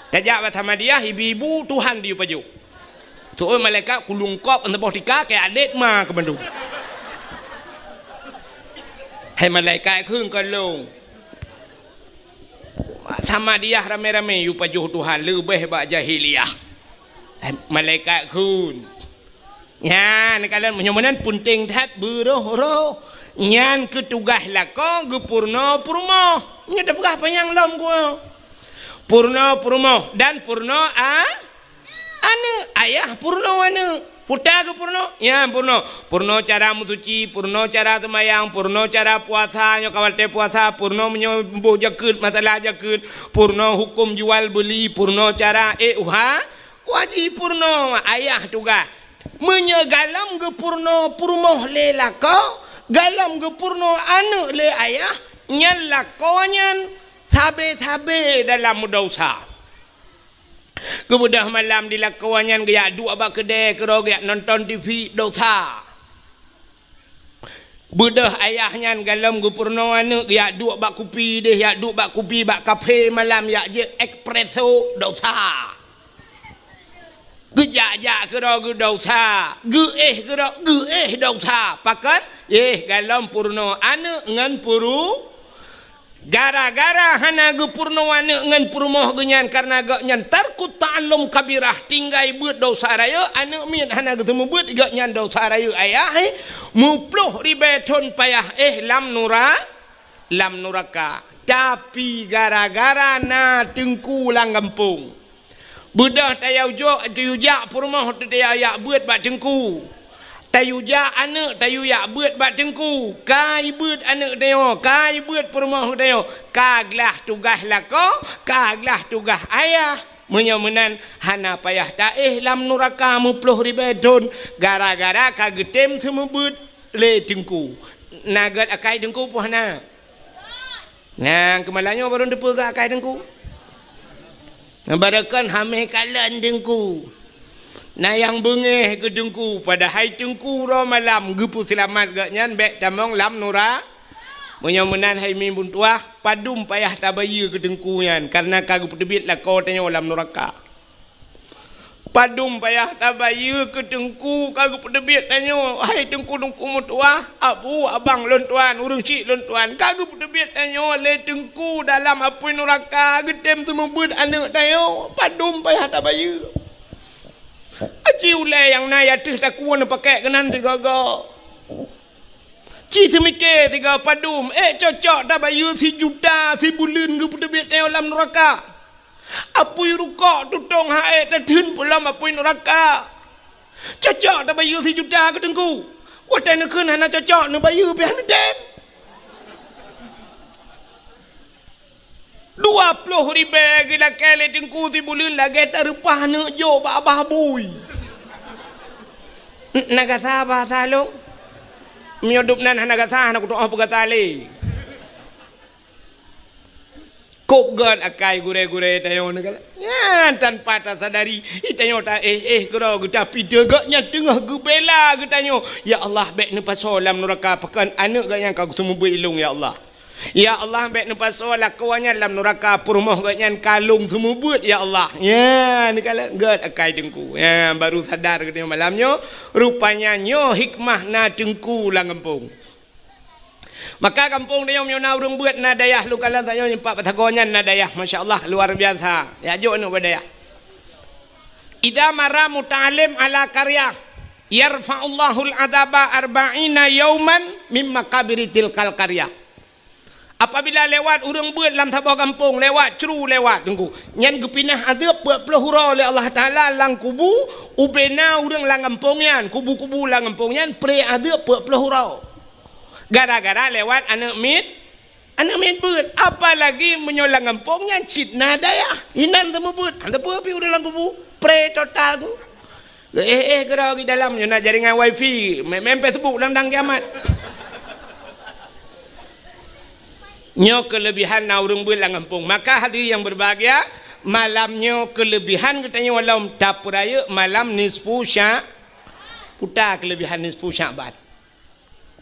Tajak bak Samadiyah, ibu-ibu, Tuhan di pajoh. Tu'oh malaikat kulungkop, saboh tika, keu adét ma keu bandum. Hai malaikat, kheun keu lôn. Samadiyah ramé-ramé yue pajoh Tuhan leubeh bak jahiliyah. Eh, malaikat kheun. Nyan, kalon meunyoe meunan peunteng that beuroh-roh. Nyan keu tugaih lakoe geupeurunoe peurumoh. Nyoe tapeugah panyang lom geuh. Peurunoe peurumoh dan peurunoe a-, Aneuëk, ayah peurunoe aneuëk. Puta geupeurunoe, nyan peurunoe. Peurunoe cara meusuci, peurunoe cara seumayang, peurunoe cara puasa, nyoe ka watée puasa, peurunoe meunyoe boh jakeuet, masalah jakeuet, peurunoe huköm jual beuli, peurunoe cara, eh, uha, wajib peurunoe ayah tugaih. Meunyoe galom geupeurunoe peurumoh lé lakoe, galom geupeurunoe aneuëk lé ayah, nyan lakoe nyan Sabe-sabe dalam meudesya. Geubeudôh malam di lakoe nyan geujak duek bak keudè keudroe geujak nonton T V, desya. Beudôh ayah nyan golom geupeurunoe aneuk geujak duek bak kupi deh, jak duek bak kupi bak kafe malam jak jép espresso, desya. Geujak-jak keudroe geuh desya, geuéh keudroe geuéh desya. Pakon? Éh, golom peurunoe aneuk ngon peuru-, gara-gara hana geupeurunoe aneuk ngon peurumoh geuh nyan, kareuna gobnyan tarkut ta'allum kabirah, tinggai beuet desya rayeuk, aneuk miet hana geuseumeubeuet, gobnyan desya rayeuk ayah, éh, meuploh ribèe thon payah éh lam nura-, lam nuraka. Tapi gara-gara na teungku lam gampông. Beudôh tayue jok, tayue jak peurumoh teuh tayue jak beuet bak teungku. Tayue jak aneuk tayue jak beuet bak teungku. Ka jibeuet aneuk tanyoe, ka jibeuet peurumoh tanyoe. Ka glah tugaih lakoe, ka glah tugaih ayah. Meunyoe meunan hana payah taéh lam nuraka meuploh ribèe thon gara-gara ka geutem seumeubeuet lé teungku. Na gèt akai teungku peue hana? Nyang keumalam nyoe barô teupeugah akai teungku. Barô kon hamé kalon teungku. Na nyang beungéh keu teungku, padahai teungku uroe malam geupeuseulamat gobnyan bèk tamong lam nura-. Meunyoe meunan hai mi bun tuah, padum payah tabayeue keu teungku nyan, kareuna ka geupeuteubiet lakoe tanyoe lam nuraka. Padum payah tabayeue keu teungku ka geupeuteubiet tanyoe, hai teungku-teungku meutuah, abu, abang lôn tuan, ureueng chik lôn tuan, ka geupeuteubiet tanyoe lé teungku dalam apui nuraka geutem seumeubeuet aneuk tanyoe. Padum payah tabayeue. Aci ulèe nyang na ateueh takue neupakék keunan sigoe-goe. Ci seumiké sigoe padum, ék cocok tabayeue sijuta sibuleuen geupeuteubiet tanyoe lam nuraka. Apui rukok tutong ha-, ék tatheun peue lom apui nuraka. Cocok tabayeue sijuta keu teungku. Watèe neukheun hana cocok neubayeue pih hana tem. Dua ploh ribèe geulakèe lé teungku sibuleuen lagèe tareupah neuk jok bak babah bui. N-, na gasa bahasa lôn. Meunyoe dum nan hana gasa, hana kutu'oh peugasa lé. Kok gèt akai gurèe-gurèe tanyoe nyan, tanpa tasadari, tanyoe taéh-éh keudroe geuh, tapi teugok nyan teungoh geubela geutanyoe. Ya Allah, bèk neupasoe lam nuraka, pakon aneuk gobnyan ka geuseumeubeuet ilôn, ya Allah. Ya Allah, bèk neupasoe lakoe nyan lam nuraka, peurumoh gobnyan ka lôn seumeubeuet, ya Allah. Nyan, neukalon gèt akai teungku. Nyan, baru sadar geutanyoe malam nyoe, rupanya nyoe hikmah na teungku lam gampông. Maka gampông tanyoe meunyoe na ureueng beuet na dayah, lôn kalon tanyoe nyoe pat batagong nyan na dayah, masya Allah, luar biasa. Jak jok aneuk bak dayah. Idza marra muta'allim ala qaryah, yarfa'ullahul adzaba arba'ina yauman mim maqabiri tilkal qaryah. Apabila lewat ureueng beuet lam saboh gampông, lewat cru lewat teungku, nyan geupinah azeub peuet ploh uroe lé Allah Taala lam kubu, ubena ureueng lam gampông nyan, kubu-kubu lam gampông nyan pré azeub peuet ploh uroe. Gara-gara lewat aneuk miet, aneuk miet beuet. Apalagi meunyoe lam gampông nyan cit na dayah, inan teumeubeut, hana peue pih ureueng lam kubu, pré total ku. Éh-éh keudroe di dalam nyoe na jaringan wifi, main, main Facebook lam dang kiamat. Nyoe keulebihan na ureueng beuet lam gampông. Maka hadirin yang berbahagia, malam nyoe keulebihan geutanyoe lom tapeurayeuk malam nisfu Sya-, puta keulebihan nisfu Sya'ban.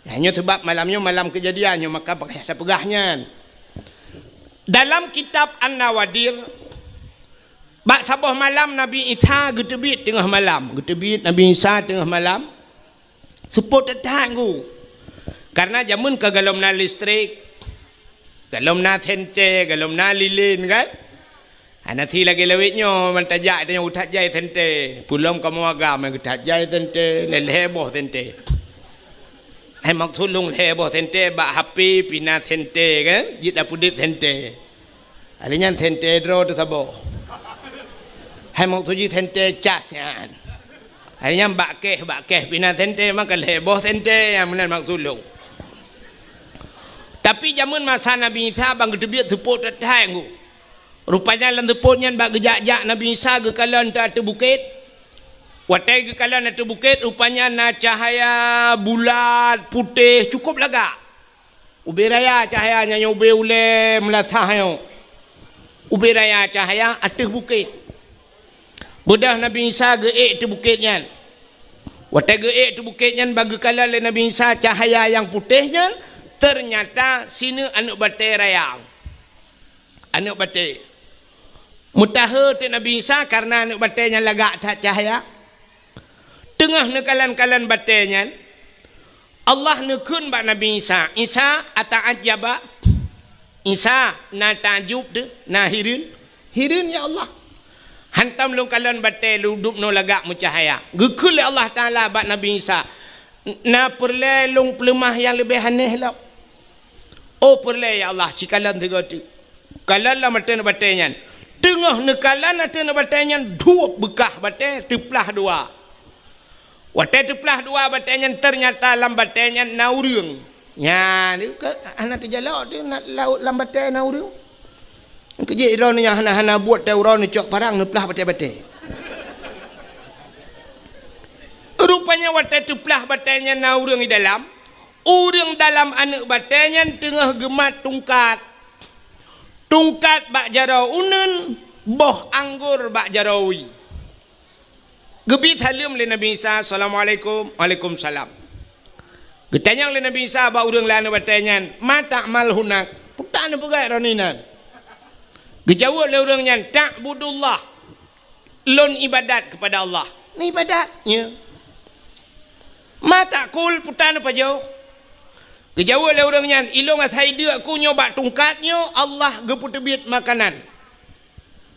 Nyan nyoe sabab malam nyoe malam keujadian nyoe, maka bak yah tapeugah nyan. Dalam kitab An-Nawadir, bak saboh malam Nabi Isa geuteubiet teungoh malam. Geuteubiet Nabi Isa teungoh malam. Seupôt that-that ku. Karena jameun ka golom na listrik, golom na senter, golom na lilin kan. Hana si lagèe lawét nyoe, man tajak tanyoe that jai senter. Peulom kamoe agam geuthat jai senter, lhèe-lhèe boh senter. Hai maksud lôn lhèe boh senter bak H P pih na senter kan, jeuet tapeudeuet senter. Hari nyan senter droe teuh saboh. Hai maksud jih senter cas nyan. Hari nyan bak kèh, bak kèh pih na senter, maka lhèe boh senter nyang meunan maksud lôn. Tapi jameun masa Nabi Isa ban geuteubiet seupôt that-that ku. Rupanya lam seupôt nyan bak geujak-jak Nabi Isa geukalon ateueh bukét. Watèe geukalon ateueh bukét, rupanya na cahya bulat, putéh, cukup lagak. Ubé raya cahya nyan, ubé ulèe meulasah nyoe. Ubé raya cahya ateueh bukét. Beudôh Nabi Isa geuék teuh bukét nyan. Watée geuék teuh bukét nyan, ban geukalon lé Nabi Isa cahya nyang putéh nyan, teunyata sineuk aneuëk batée raya. Aneuëk batée. Meutahe teuk Nabi Isa kareuna aneuëk batée nyan lagak that cahya. Teungoh neukalon-kalon batée nyan, Allah neukheun bak Nabi Isa, "Isa, ata'ajjaba?" Isa, na takjub teuh, na hireuen? Hireuen, ya Allah. Hantom lôn kalon batée lôn dubnoe lagak meucahya. Geukheun lé Allah Taala bak Nabi Isa, "Na peureulée lôn peuleumah nyang leubeh aneh lom?" "Oh, peureulée, ya Allah, ci kalon sigoe teuk." Kalon lam ateueh batée nyan. Teungoh neukalon ateueh batée nyan, duek beukah batée teuplah dua. Watée teuplah dua batée nyan, teunyata lam batée nyan na ureuëng. Nyan, hana teujalok teuh na, lam batée na ureuëng. Keujeuet droeneuh nyang hana-hana buet teuh uroe neucok parang neuplah batée-batée. Rupanya watée teuplah batée nyan na ureuëng di dalam, ureuëng dalam aneuëk batée nyan teungoh geumat tungkat. Tungkat bak jaroe uneuen, boh anggor bak jaroe wie. Geubi saleuem lé Nabi Isa, "Assalamualaikum." "Waalaikumsalam." Geutanyong lé Nabi Isa bak ureuëng lam aneuëk batée nyan, "Ma ta'mal hunak?" "Peue tapeugah droeneuh inan?" Geujaweueb lé ureuëng nyan, "Ta'budullah." "Lôn ibadat keupada Allah." "Neuibadat?" "Ya." "Ma ta'kul?" "Peue tapajoe?" Geujaweueb lé ureuëng nyan, "Ilôn asai deuk ku nyoe bak tungkat nyoe, Allah geupeuteubiet makanan.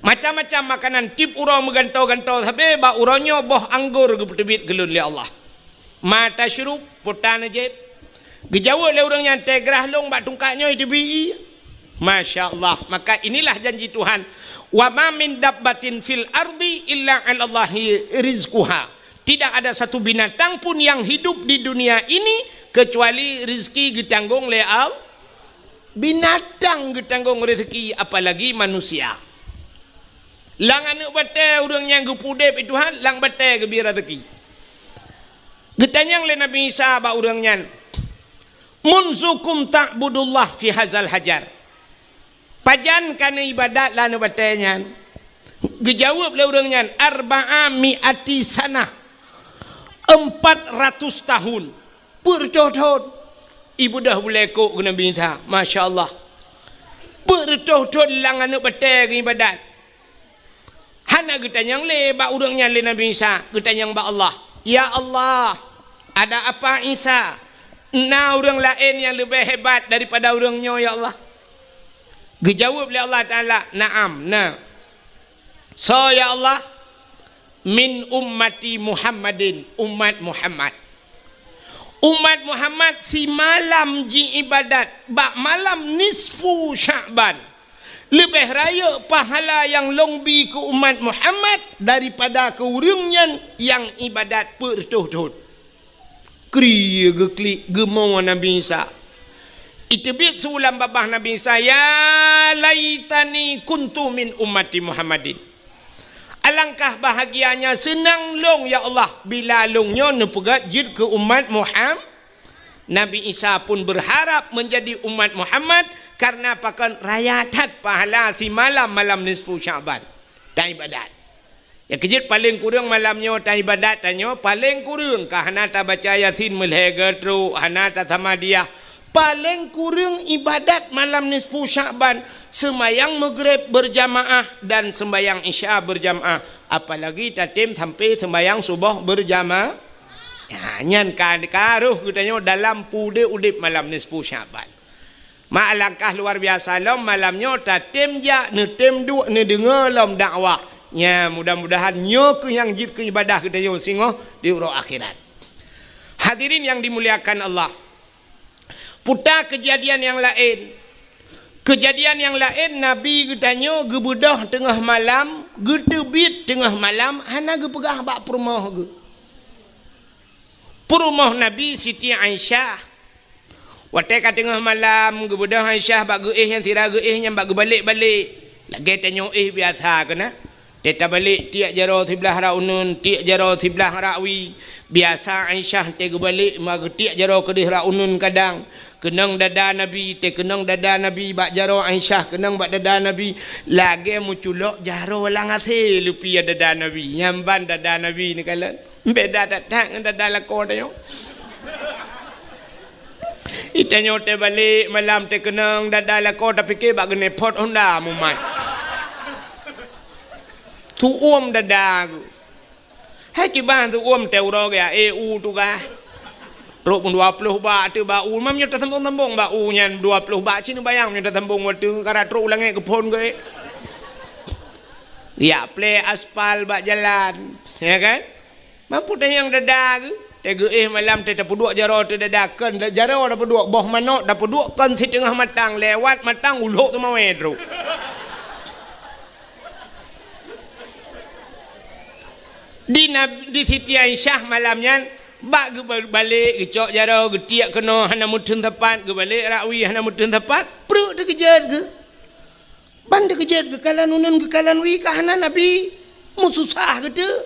Macam-macam makanan, tieb uroe meugantoe-gantoe sabe, bak uroe nyoe boh anggor geupeuteubiet keu lôn lé Allah." "Ma tasyrub?" "Peue tajieb?" Geujaweueb lé ureuëng nyan, "Teugrah lôn bak tungkat nyoe iteubiet." Masya Allah. Maka inilah janji Tuhan, "Wa ma min dabbatin fil ardi illa 'alallahi rizquha." Tidak ada satu binatang pun yang hidup di dunia ini kecuali rezeki geutanggong lé Allah. Binatang geutanggong rezeki, apalagi manusia. Lam aneuëk batée ureuëng nyang geupeuudeb Tuhan, lam batée geubri rezeki. Geutanyong lé Nabi Isa bak ureuëng nyan, "Munzukum ta'budullah fi hazal hajar?" "Pajan ka neuibadat lam aneuëk batée nyan?" Geujaweueb lé ureuëng nyan, "Arba'a mi'ati sanah." "Empat ratus tahun." "Peuet reutôh thon?" Ibeudôh bulée kok keu Nabi Isa. Masya Allah. Peuet reutôh thon lam aneuëk batée geuibadat. Hana geutanyong lé bak ureuëng nyan lé Nabi Isa, geutanyong bak Allah, "Ya Allah, ada apa Isa? Na ureuëng laén nyang leubeh hebat daripada ureuëng nyoe, ya Allah?" Geujaweueb lé Allah Taala, "Na'am, na." "Soe, ya Allah?" "Min ummati Muhammadin, umat Muhammad. Umat Muhammad simalam jiibadat bak malam nisfu Sya'ban. Leubeh rayeuk pahala nyang lôn bi keu umat Muhammad daripada keu ureuëng nyan nyang ibadat peuet reutôh thon." Kri geuklik geumo Nabi Isa. Iteubiet su lam babah Nabi Isa, "Ya laitani kuntu min ummati Muhammadin." Alangkah bahagianya seunang lôn, ya Allah, bila lôn nyoe neupeugét jeuet keu umat Muham-, Nabi Isa pun berharap menjadi umat Muhammad, karena pakon raya that pahala simalam malam nisfu Sya'ban. Taibadat. Ya keujeuet paleng kureueng malam nyoe taibadat tanyoe, paleng kureueng ka hana tabaca Yasin meulhée geutrok, hana tasamadiyah. Paleng kureueng ibadat malam nisfu Sya'ban, seumayang Maghrib beurjamaah dan seumayang Isya beurjamaah, apalagi tatem sampai seumayang Suboh beurjamaah. Ya, nyan ka, ka roh geutanyoe dalam peudeh udeb malam nisfu Sya'ban. Ma alangkah luar biasa lom malam nyoe tatem jak, neutem duek, neudeungoe lom dakwah. Nya, mudah-mudahan nyoe keuh nyang jeuet keu ibadah geutanyoe singoh di uroe akhirat. Hadirin yang dimuliakan Allah. Puta keujadian nyang laén. Keujadian nyang laén, Nabi geutanyoe geubeudôh teungoh malam, geuteubiet teungoh malam, hana geupeugah bak peurumoh geuh. Peurumoh Nabi Siti Aisyah. Watée ka teungoh malam, geubeudôh Aisyah bak geuéh nyan, sira geuéh nyan bak geubalek-balek. Lagée tanyoe éh biasa keunan. Teuh tabalek tiek jaroe siblah rot uneuen, tiek jaroe siblah rot wie. Biasa Aisyah teuh geubalek ma geutiek jaroe keudeh rot uneuen kadang. Keunong dada Nabi, teuh keunong dada Nabi bak jaroe Aisyah, keunong bak dada Nabi. Lagée meuculok jaroe lam asée leupie dada Nabi. Nyan ban dada Nabi neukalon. Beda that-that ngon dada lakoe tanyoe. Itanyoe teuh balek malam teuh keunong dada lakoe tapike bak geuneuk phot honda mumat. Tuom dada geuh. Hai kiban tuom teuh uroe geuh, eh, u tugaih. Trok pun dua ploh bak teuh bak u, mam nyoe tasambong-sambong bak u nyan dua ploh bak cit neubayang nyoe tasambong watée kara trok u langét geuphon geuh. Yak plé aspal bak jalan, ya kan? Mampu tanyong dada geuh, teuh geuéh malam teuh tapeuduek jaroe teuh dada kon jaroe tapeuduek boh manok tapeuduek kon siteungoh matang lewat matang ulok teumawé trok. Di Nab-, di Siti Aisyah malam nyan bak geubalek geucok jaroe geutiek keunoe hana meuteun sapat geubalek rot wie hana meuteun sapat prek teuh keujeuet geuh. Ban teuh keujeuet geukalon uneuen geukalon wie ka hana Nabi meususah geuteuk.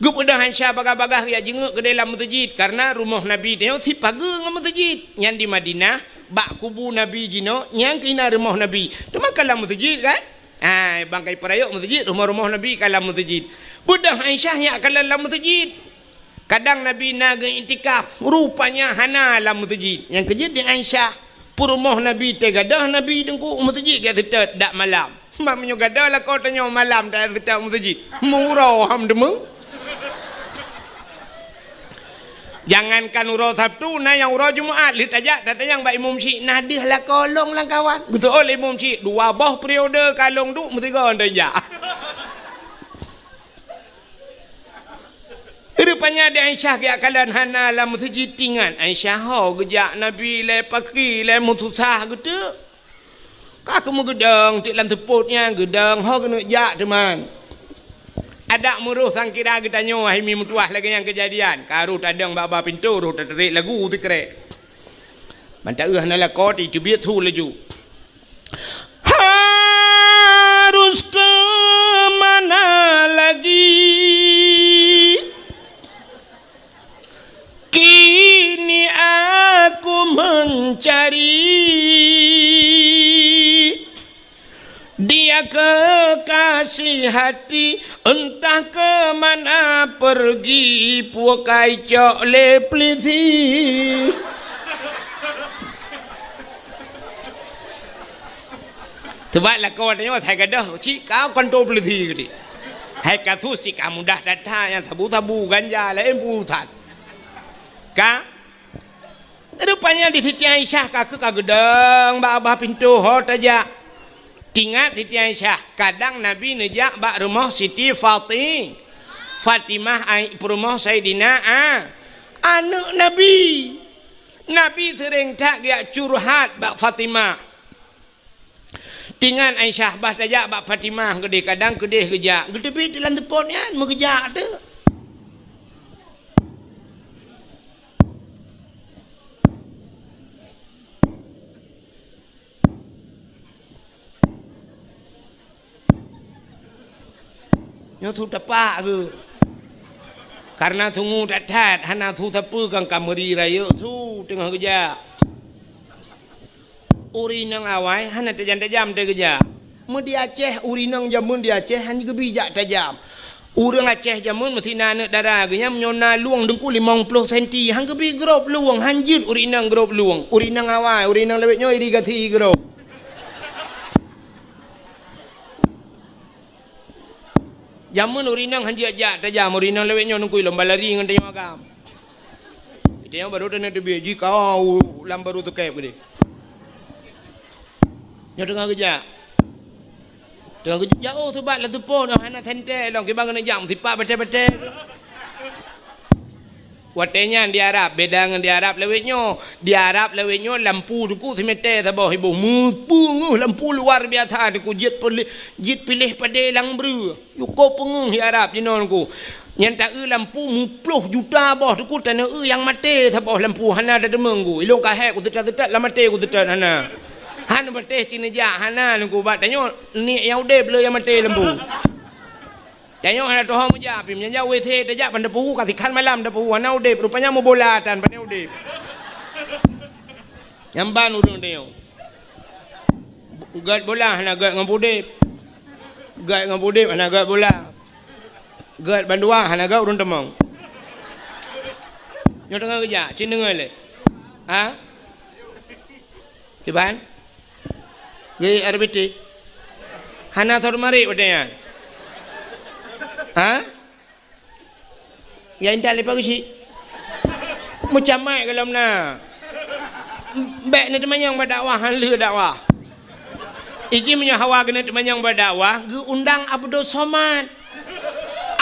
Geupeudong Aisyah bagah-bagah geujak jingeuk keudeh lam meuseujid karna rumoh Nabi tanyoe sipageue ngon meuseujid. Nyan di Madinah bak kubu Nabi jinoe nyang keuh na rumoh Nabi. Teuma ka lam meuseujid kan? Hai bangkai peurayok meuseujid rumoh-rumoh Nabi ka lam meuseujid. Beudong Aisyah nyak kalon lam meuseujid. Kadang Nabi na geuiktikaf, rupanya hana lam meuseujid. Nyang keujeuet di Aisyah, peurumoh Nabi teuh gadôh Nabi teungku meuseujid geuseutôt dak malam. Mak meunyoe gadôh lakoe tanyoe malam teuh seutôt meuseujid. Meuuroe ham deungoe. Jangankan uroe Sabtu, na nyang uroe Jumat lheueh tajak tatanyong bak imum syik na deuh lakoe lôn lam kawan. Geuseuôt lé imum syik dua boh periode ka lôn duek meusigoe tajak. Rupanya di Aisyah geujak kalon hana lam meuseujid tingat Aisyah ho geujak Nabi lé paki lé meususah geuteuk. Ka keumeugeudong teuk lam seupôt nyan geudong ho keuneuk jak teuma. Adak meuroh sangkira geutanyoe hai mi meutuah lagée nyang keujadian ka roh tadong bak-bak pintoe roh tatarek lagu sikrek. Ban taeu hana lakoe teubiet su laju. Harus kemana lagi? Kini aku mencari dia kekasih hati, entah ke mana pergi, pukai cok le pelisi. Teubat lakoe tanyoe sai gadôh cit ka kantô peulisi geuti. Hai kasus cit ka mudah that-that nyang sabu-sabu ganja laén peurusan. Ka? Rupanya di Siti Aisyah ka keu ka geudong bak babah pintoe ho tajak. Tingat Siti Aisyah, kadang Nabi neujak bak rumoh Siti Fati-, Fatimah ai peurumoh Saidina A, aneuëk Nabi. Nabi seuréng that geujak curhat bak Fatimah. Tingat Aisyah bah tajak bak Fatimah keudeh, kadang keudeh geujak. Geuteubiet lam teupon nyan meugeujak teuk. Nyoe su tapak geuh. Karena sungu that-that hana su sapeue kan ka meuri rayeuk su teungoh geujak. Ureuëng inong awai hana tajam-tajam teuh geujak. Meu di Aceh, ureuëng inong jameun di Aceh hana geubi jak tajam. Ureuëng Aceh jameun meusti na aneuëk dara geuh nyan meunyoe na lueng deungku limong ploh senti, han geubi grob lueng, han jeuet ureuëng inong grob lueng. Ureuëng inong awai, ureuëng inong lawét nyoe irigasi grob. Jameun ureuëng inong han jeuet jak tajam, ureuëng inong lawét nyoe deungku lom balari ngon tanyoe agam. Tanyoe barô taneuk teubiet jih ka u lam barô teukép keudeh. Nyoe teungoh geujak. Teungoh geujak jauh teubat lam teupon hana sentée lom kiban keuneuk jak meusipat batée-batée. Watée nyan di Arab beda ngon di Arab lawét nyoe. Di Arab lawét nyoe lampu teungku simete saboh iboh meupeungeuh lampu luar biasa teungku jeuet piléh, jeuet piléh padé lam breueh. Yukô peungeuh di Arab jinoe teungku. Nyan taeu lampu muploh juta boh teungku taneuk eu nyang maté saboh lampu hana tateumé teungku. Ilôn ka hék kuseutôt-seutôt lam maté kuseutôt hana. Hana maté cit neujak hana teungku bak tanyoe nek nyang udeb le nyang maté lampu. Tanyoe hana tuho meujak, pih meunyo jak WC tajak ban teupeu, ka sikhan malam teupeu, hana udeb, rupanya meubola tan, pane udeb. Nyan ban ureuëng tanyoe. Gét bola hana gét ngon udeb. Gét ngon udeb hana gét bola. Gét bandua hana gét ureuëng teumong. Nyoe teungoh geujak, cit deungoe lé. Ha? Kiban? Gét R B T? Hana sot marit watée nyan. Ha? Ya intat leupah geuchik. Meucamai golom na. Bék neuteumanyong bak dakwah, han lheueh dakwah. Iji meunyoe hawa keuneuk teumanyong bak dakwah, geuundang Abdul Somad.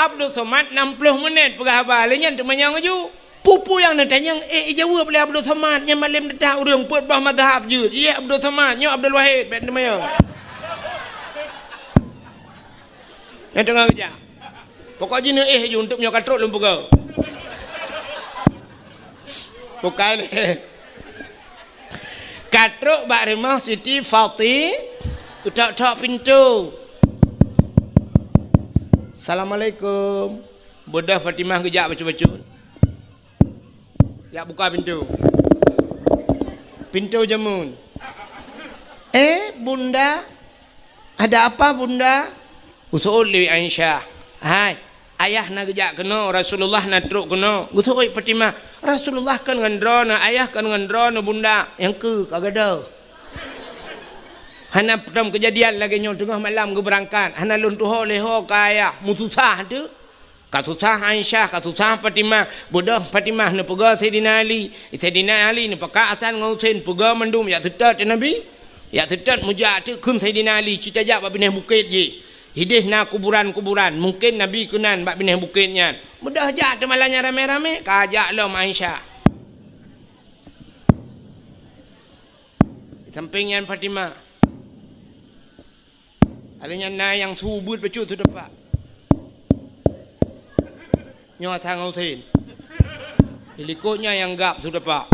Abdul Somad enam ploh menit peugah haba, lé nyan teumanyong laju. Peue-peue nyang neutanyong, eh, ijaweueb lé Abdul Somad, nyan malem teutab ureuëng peuet boh mazhab jeuet. Iya Abdul Somad, nyoe Abdul Wahid, bék teumanyong. Nyang teungoh geujak. Pokok jih neuéh ju untuk meunyoe ka trok lôn peugah. Bukai lé. Ka trok bak rumoh Siti Fati, geutok-tok pintoe. Assalamualaikum. Beudôh Fatimah geujak bacut-bacut. Jak buka pintoe. Pintoe jameun. "Eh, Bunda, ada apa, Bunda?" Geuseuôt lé Aisyah. "Hai, ayah na geujak keunoe, Rasulullah na trok keunoe." Geuseuôt Fatimah. "Rasulullah kon ngon droeneuh, ayah kon ngon droeneuh, Bunda." "Nyang keu ka gadôh." Hana peutom keujadian lagée nyoe teungoh malam geubeurangkat. Hana lôn tuho lé ho ka ayah. Meususah teuh. Ka susah Aisyah, ka susah Fatimah. Beudôh Fatimah neupeugah Saidina Ali. Saidina Ali neupakat Hasan ngon Husein peugah mandum jak seutôt Nabi. Jak seutôt meujak teuk kheun Saidina Ali, "Ci tajak bak binéh bukét jih. Idéh na kuburan-kuburan. Mungken Nabi keunan bak binéh bukét nyan." Beudôh jak teuma lagée nyan ramé-ramé, ka jak lom Aisyah. Di sampéng nyan Fatimah. Alheuh nyan na nyang su beuet bacut su tapak. Nyoe Hasan ngon Husein. Di likot nyan nyang gab su tapak.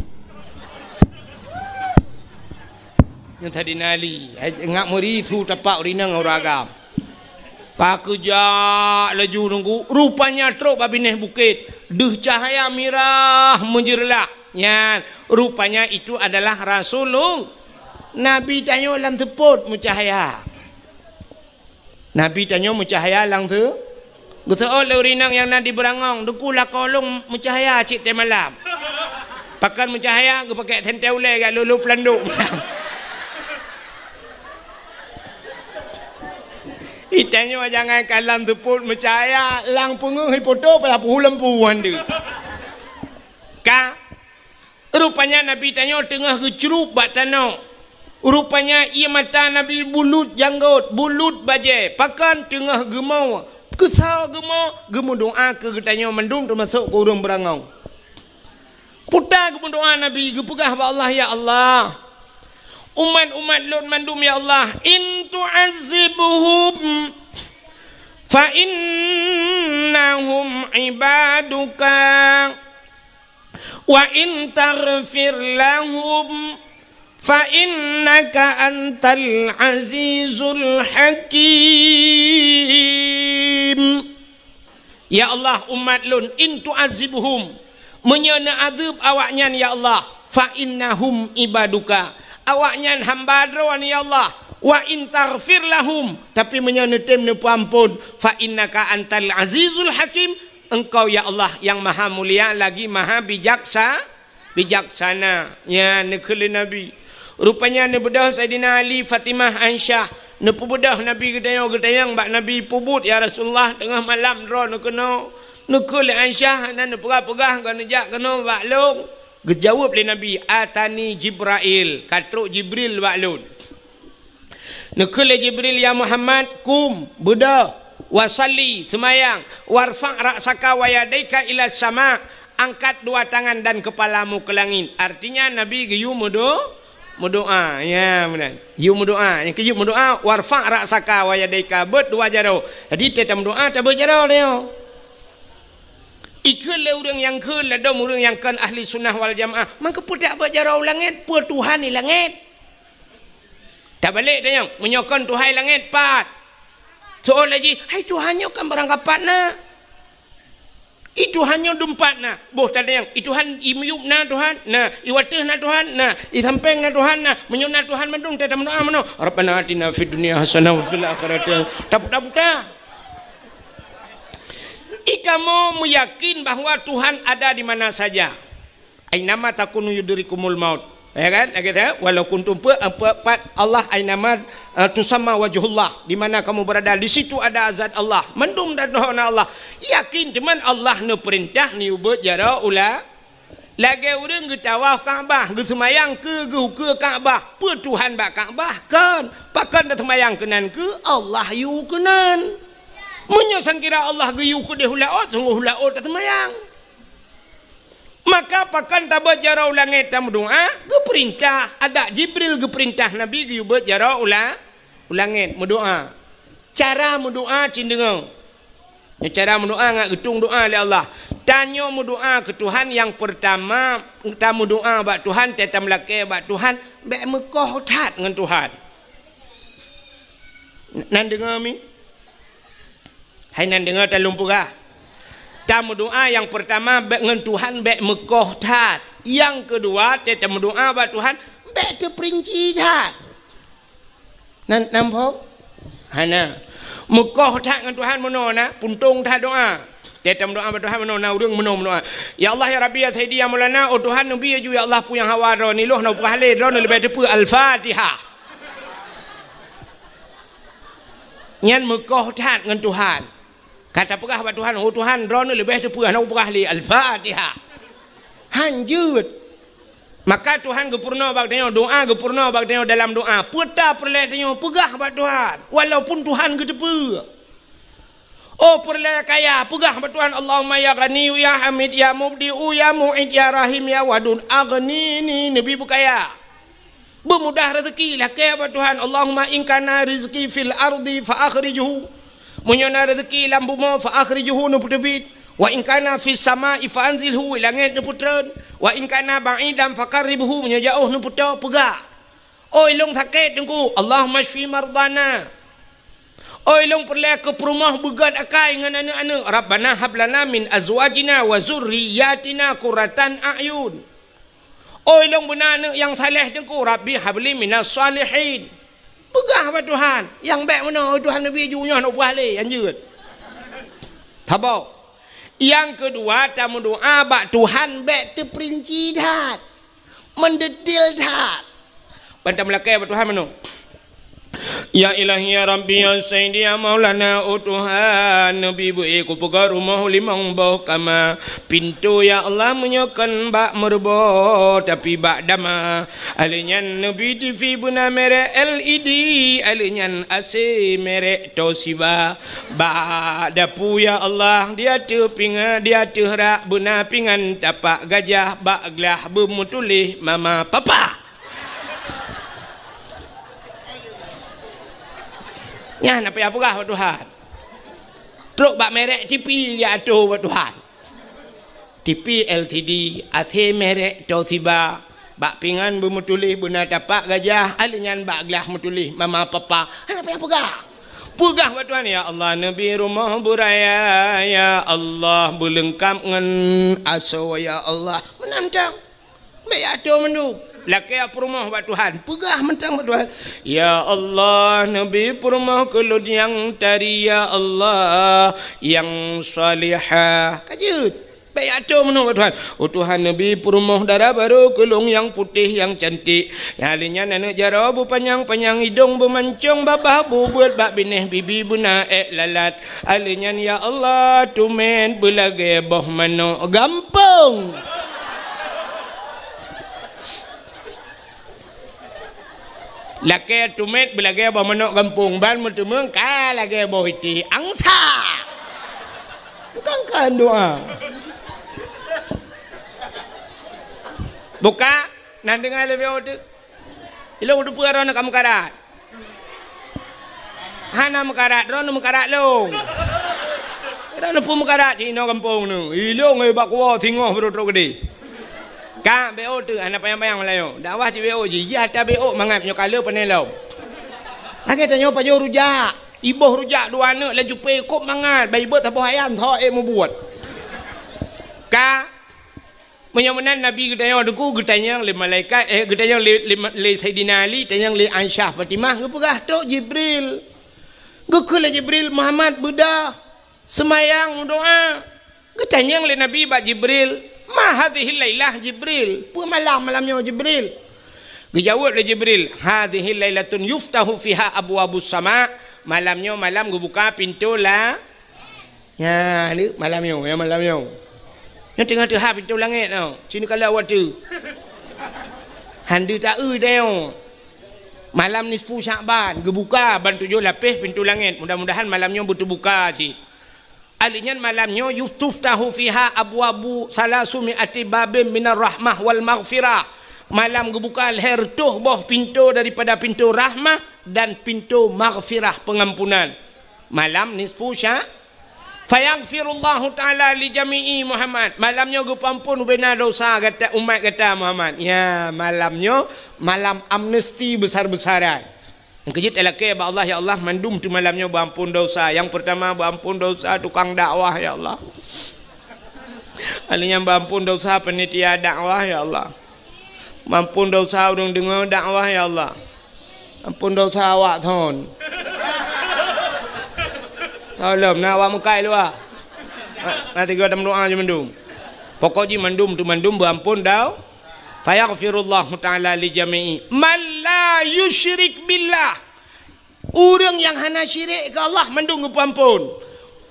Nyoe Saidina Ali, hai, ngak meuri su tapak ureuëng inong ureuëng agam. Ka keujak laju nunggu, rupanya trok bak binéh bukét. Deuh cahya mirah meujeureulah. Nyan, rupanya itu adalah Rasulullah. Nabi tanyoe lam seupôt meucahya. Nabi tanyoe meucahya lam seu-, geuseuôt lé ureuëng inong nyang na di Beurangong, "Teungku, lakoe lôn meucahya cit tée malam." Pakon meucahya, geupakék sentée ulée jak lolo peulandok. Itanyoe jangankan lam seupôt meucahya, lam peungeuh ipoto payah peuhu lampu han deuh. Ka Rupanya Nabi tanyoe teungoh geucrueb bak tanoh. Rupanya ié mata Nabi bulut janggôt, bulut bajée, pakon teungoh geumo, keusoe geumo, geumeudoá keu geutanyoe mandum teumasok keu ureuëng Beurangong. Puta geumeudoá Nabi, geupeugah bak Allah, "Ya Allah, umat-umat lôn mandum, ya Allah, in tu'azzibhum fa innahum ibaduka." "Wa in taghfir lahum fa innaka antal azizul hakim." Ya Allah, umat lôn, in tu'azzibhum, meunyoe neuazeueb awaknyan, ya Allah, fa innahum ibaduka, awaknyan hamba Droe, ya Allah, wa in taghfir lahum, tapi meunyoe neutem neupeuamphon, fa innaka antal azizul hakim, Engkau, ya Allah, nyang maha mulia lagi maha bijaksa-, bijaksana. Nyan neukheun lé Nabi. Rupanya neubeudôh Saidina Ali, Fatimah, Aisyah. Neupeubeudôh Nabi geutanyoe, geutanyong bak Nabi, "Peubuet, ya Rasulullah, teungoh malam droeneuh keunoe?" Neukheun lé Aisyah, hana neupeugah-peugah, ka neujak keunoe bak lôn. Geujaweueb lé Nabi, "Atani Jibrail, ka trok Jibril bak lôn." Neukheun lé Jibril, "Ya Muhammad, kum, beudôh, wa shalli, seumayang, warfa' ra'saka wa yadaika ila sama, angkat dua tangan dan kepalamu ke langit." Artinya, Nabi geuyue meudo-, meudoá. Ya, meunan. Geuyue meudoá. Nyang keu geuyue meudoá, "Warfa' ra'saka wa yadaika," beuet dua jaroe. Jadi, teuh tameudoá, tabeuet jaroe nyoe. Ikheun lé ureuëng nyang kheun ladôm ureuëng nyang kon ahli sunnah wal jamaah. Mangkeupeue tabeuet jaroe u langét, peue Tuhan di langét? Tabalek tanyong, meunyoe kon Tuhan langét, pat? Teuôt laju, "Hai Tuhan nyoe kan barang kapat na. I Tuhan nyoe dumpat na." Boh tanyong, "I Tuhan i miyueb na Tuhan?" "Na." "I wateueh na Tuhan?" "Na." "I sampéng na Tuhan?" "Na." "Meunyoe na Tuhan mandum, teutab meudoa meunoe, 'Rabbana atina fid dunya hasanah wa fil akhirati hasanah.'" Taputa-puta. Ikamoe meuyakin bahwa Tuhan ada di mana saja. "Ainama takunu yudrikumul maut." Ya kan? Lagée tu, "Walau kuntum," pe-, pe-, pat Allah, "ainama, eh, tusamma wajhullah," di mana kamu berada, di situ ada zat Allah. Mandum dan na Allah. Yakin teuma Allah neupeurintah neuyue beuet jaroe ula-, lagée ureuëng geutawaf Ka'bah, geuseumayang keu, geukeue Ka'bah. Peue Tuhan bak Ka'bah? Kon. Pakon taseumayang keunan keu? Allah yue keunan. Meunyoe sangkira Allah geuyue keudeh u laôt, sunggoh u laôt taseumayang. Maka pakon tabeuet jaroe u langét tameudoá? Geupeurintah, adak Jibril geupeurintah Nabi geuyue beuet jaroe u la-, u langét meudoá. Cara meudoá cit deungoe. Nyoe cara meudoá ngat geutueng doá lé Allah. Tanyoe meudoá keu Tuhan nyang peurtama, tameudoá bak Tuhan, tameulakée bak Tuhan, bék meukoh that ngon Tuhan. Nan deungoe mi? Hai nan deungoe talôn peugah. Tameudoá nyang peurtama bék ngon Tuhan bék meukoh that. Nyang keudua, teutameudoá bak Tuhan bék teupeurinci that. Nan, nan phom? Hana. Meukoh that ngon Tuhan meunoe na, puntông that doá. Teutameudoá bak Tuhan meunoe na ureuëng meunoe meudoá. "Ya Allah, ya Rabbi, ya Sayyidi, ya Maulana, oh Tuhan, neubi laju ya Allah peue nyang hawa droe niloh na peugah lé droe leubeh teupeu Al-Fatihah." Nyan meukoh that ngon Tuhan. Ka tapeugah bak Tuhan, "Oh Tuhan, droeneuh leubeh teupeue hana kupeugah lé Al-Fatihah." Hanjeuet. Maka Tuhan geupeurunoe bak tanyoe, doá geupeurunoe bak tanyoe dalam doá. Peue ta peureulée tanyoe peugah bak Tuhan, walaupun Tuhan geuteupeue. Oh peureulée kaya, peugah bak Tuhan, "Allahumma ya Ghaniyyu ya Hamid ya Mubdi'u ya Mu'id ya Rahim ya Wadud, aghnini," neubi beukaya. Beumudah rezeki, lakée bak Tuhan, "Allahumma in kana rizqi fil ardi fa akhrijhu." Meunyoe na rezeki lam bumoe, fa akhrijhu, neupeuteubiet. "Wa in kana fis sama'i fa anzilhu," langét neupeutreun. "Wa in kana ba'idan fa qarribhu," meunyoe jaoh neupeutoe, peugah. Oi lôn sakét Teungku, "Allahumma syfi mardana." Oi lôn peureulée keu peurumoh beugét akai ngon aneuëk-aneuëk, "Rabbana hab lana min azwajina wa zurriyyatina qurratan a'yun." Oi lôn beuna aneuëk nyang saleh Teungku, "Rabbi habli minas salihin." Peugah bak Tuhan, nyang bék meunoe, "Oi Tuhan, neubi ju nyoe, neupeugah lé, hanjeuet." Saboh. Nyang keudua, tameudoá bak Tuhan bék teupeurinci that, meudetil that. Ban tameulakée bak Tuhan meunoe. Ya Ilahi, ya Rabbi, ya Sayyidi, ya Maulana, oh Tuhan, neubi beu-ék kupeugöt rumoh limong boh kama. Pintoe, ya Allah, meunyoe kon bak meureuboh, tapi bak dama. Alheuh nyan neubi TV beuna merek L E D, alheuh nyan A C merek Toshiba. Bak dapu, ya Allah, di ateueh pinga-, di ateueh rak beuna pingan tapak gajah, bak glah beumeutuléh mama papa. Nyan na payah peugah bak Tuhan. Trok bak merek TV ya ateueh bak Tuhan. TV L C D, A C merek Toshiba, bak pingan beumeutuléh beuna tapak gajah, alheuh nyan bak glah meutuléh mama papa. Hana payah peugah. Peugah bak Tuhan, "Ya Allah, neubi rumoh beuraya, ya Allah, beuleungkap ngon asoe, ya Allah." Meunan tang. Bék ateueh mandum. Lakée peurumoh bak Tuhan. Peugah mantong bak Tuhan, "Ya Allah, neubi peurumoh keu lôn nyang tari, ya Allah, nyang salihah." Ka jeuet. Bék ateueh mandum bak Tuhan. "Oh Tuhan, neubi peurumoh dara barô keu lôn nyang putéh, nyang cantik. Nyang lheuh nyan aneuëk jaroe beupanyang-panyang, idong beumancong, babah bubeuet, bak binéh bibi beuna ék lalat." Alheuh nyan, ya Allah, tumet beulagée boh manok gampông. Lakée tumet beulagée boh manok gampông, ban meuteumeung ka lagée boh itéh angsa. Bukan kan doa. Buka, nan deungoe lé B O tu. Ilong tu peue droeneuh ka meukarat. Hana meukarat, droeneuh meukarat lôn. Droeneuh peue meukarat cit inoe gampông nyoe. Ilong, eh, bak kuwoe singoh baru trok keudeh. Ka B O tu, hana panyang-panyang Meulayu. Dakwah cit B O jih, jih ata B O mangat nyoe ka le pané lom. Lagée tanyoe pajoh rujak. Iboh rujak dua aneuk laju pé kop mangat, bai beuet saboh ayam tho ék mubuet. Ka, meunyoe meunan Nabi geutanyong teungku, geutanyong lé malaikat, eh, geutanyong lé, lé, lé Saidina Ali, tanyong lé Aisyah Fatimah, geupeugah, "Trok Jibril." Geukheun lé Jibril, "Muhammad, beudôh, seumayang, meudoá." Geutanyong lé Nabi bak Jibril, "Ma hadhihil lailah, Jibril? Peue malam, malam nyoe, Jibril?" Geujaweueb lé Jibril, "Hadhihil lailatun yuftahu fiha abwabus sama." Malam nyoe malam geubuka pintoe la-, nya, ni malam nyoe, ya, malam nyoe. Nyoe teungoh teuhah pintoe langét nyoe. Sini kalau waktu. Hana taeu teuh nyoe. Malam nisfu Sya'ban geubuka ban tujoh lapéh pintoe langét. Mudah-mudahan malam nyoe beuteubuka cit. Ahli nyan malam nyoe yuftahu fiha abwabu salasumi'ati babin minar rahmah wal maghfirah. Malam geubuka lhèe reutôh boh pintoe daripada pintoe rahmah dan pintoe maghfirah, pengampunan. Malam nisfu sya-, fayaghfirullahu ta'ala li jami'i Muhammad. Malam nyoe geupeuampon ubena dosa gata, umat gata Muhammad. Ya, malam nyoe malam amnesti besar-besaran. Nyang keujeuet talakée bak Allah, "Ya Allah, mandum teuh malam nyoe beuampon dosa." Nyang peurtama beuampon dosa tukang dakwah, ya Allah. Ahli nyan beuampon dosa panitia dakwah, ya Allah. Beuampon dosa ureuëng deungoe dakwah, ya Allah. Ampon dosa awak thon. Tolong, na awak mukai luwa. Na, na tiga tam doa je mandum. Pokok jih mandum teuh mandum beuampon dau-, Fayaghfirullahu ta'ala li jami'i man la yusyrik billah. Ureuëng nyang hana syirik keu Allah mandum geupeuampon.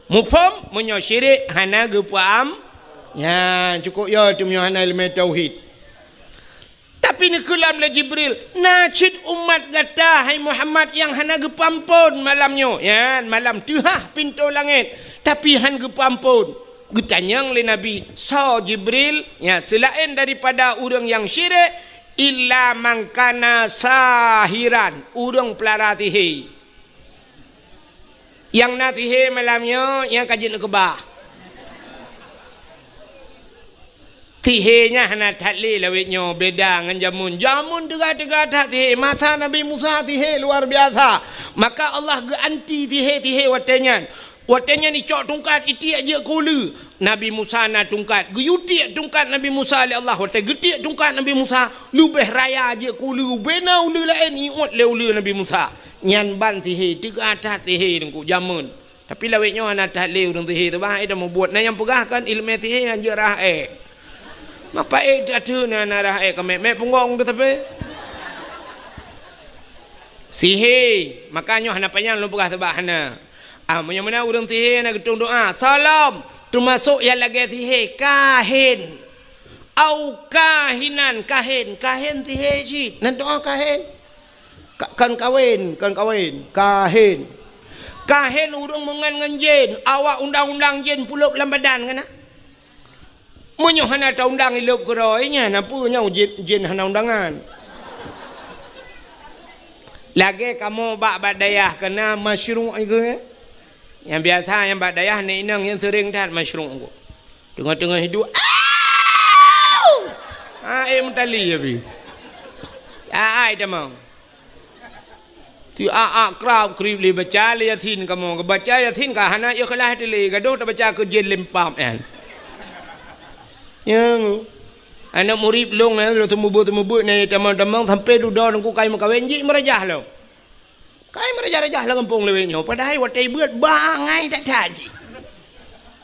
Muphom, meunyoe syirik hana geupeuam-, nyan cukôp yo teuh meunyoe hana ileumé tauhid. Tapi neukeulam lé Jibril, "Na cit umat gata, hai Muhammad, nyang hana geupeuampon malam nyoe." Nyan malam teuhah pintoe langét, tapi han geupeuampon. Geutanyong lé Nabi, "Soe Jibril?" Nya, seulaén daripada ureuëng nyang syirik, "illa man kana sahiran," ureuëng peulara sihé. Nyang na sihé malam nyoe, nyang ka jeuet neukeubah. Sihé nyan hana that lé lawét nyoe, beda ngon jameun. Jameun teuga-teuga that sihé. Masa Nabi Musa sihé luar biasa. Maka Allah geuanti sihé-sihé watée nyan. Watée nyan icok tungkat, itiek jeuet keu uleue. Nabi Musa na tungkat. Geuyue tiek tungkat Nabi Musa lé Allah. Watée geutiek tungkat Nabi Musa, leubeh raya jeuet keu uleue. Bena uleue laén iuet lé uleue Nabi Musa. Nyan ban sihé, teuga that sihé teungku jameun. Tapi lawét nyoe hana that lé ureuëng sihé teuh bah, eh, dan mubuet. Na nyang peugah kan ileumé sihé hanjeuet rhah ék. Mapa ék that teuh na, na rhah ék keumet-met punggong teuh tapi. Sihé, maka nyoe hana panyang lôn peugah teuh bah hana. Ah, meunyoe meunan ureuëng sihé hana geutueng doa, salom, teumasok nyang lagée sihé, kahin. Au kahinan, kahin, kahin sihé cit. Nan doa kahin. Ka-, kon kawén, kon kawén, kahin. Kahin ureuëng meungon ngon jén, awak undang-undang jén pulop lam badan keunan. Meunyoe hana taundang ilop keudroe nyan, na peue nyoe jén, jén hana undangan. Lagée kamoe bak, bak dayah keunan masyruq ikeu, eh? Nyang biasa nyang bak dayah nyan inong nyang seuring that masyruq ku. Teungoh-teungoh hidup, "Au!" Ha, eh, meutali ya pi. Ai tamong. Ti a-a krab krib lé baca lé Yasin kamoe. Baca Yasin ka hana ikhlas teuh lé, gadoh tabaca keu jén lempam nyan. Nyang aneuk murit lôn nyan, lôn teumeubeut-teumeubeut nyan tamong-tamong sampai dudoe nangku kai meukawen jih meurajah lom. Kai meurajah-rajah lam gampông lawét nyoe, padahai watée beuet bangai that-that jih.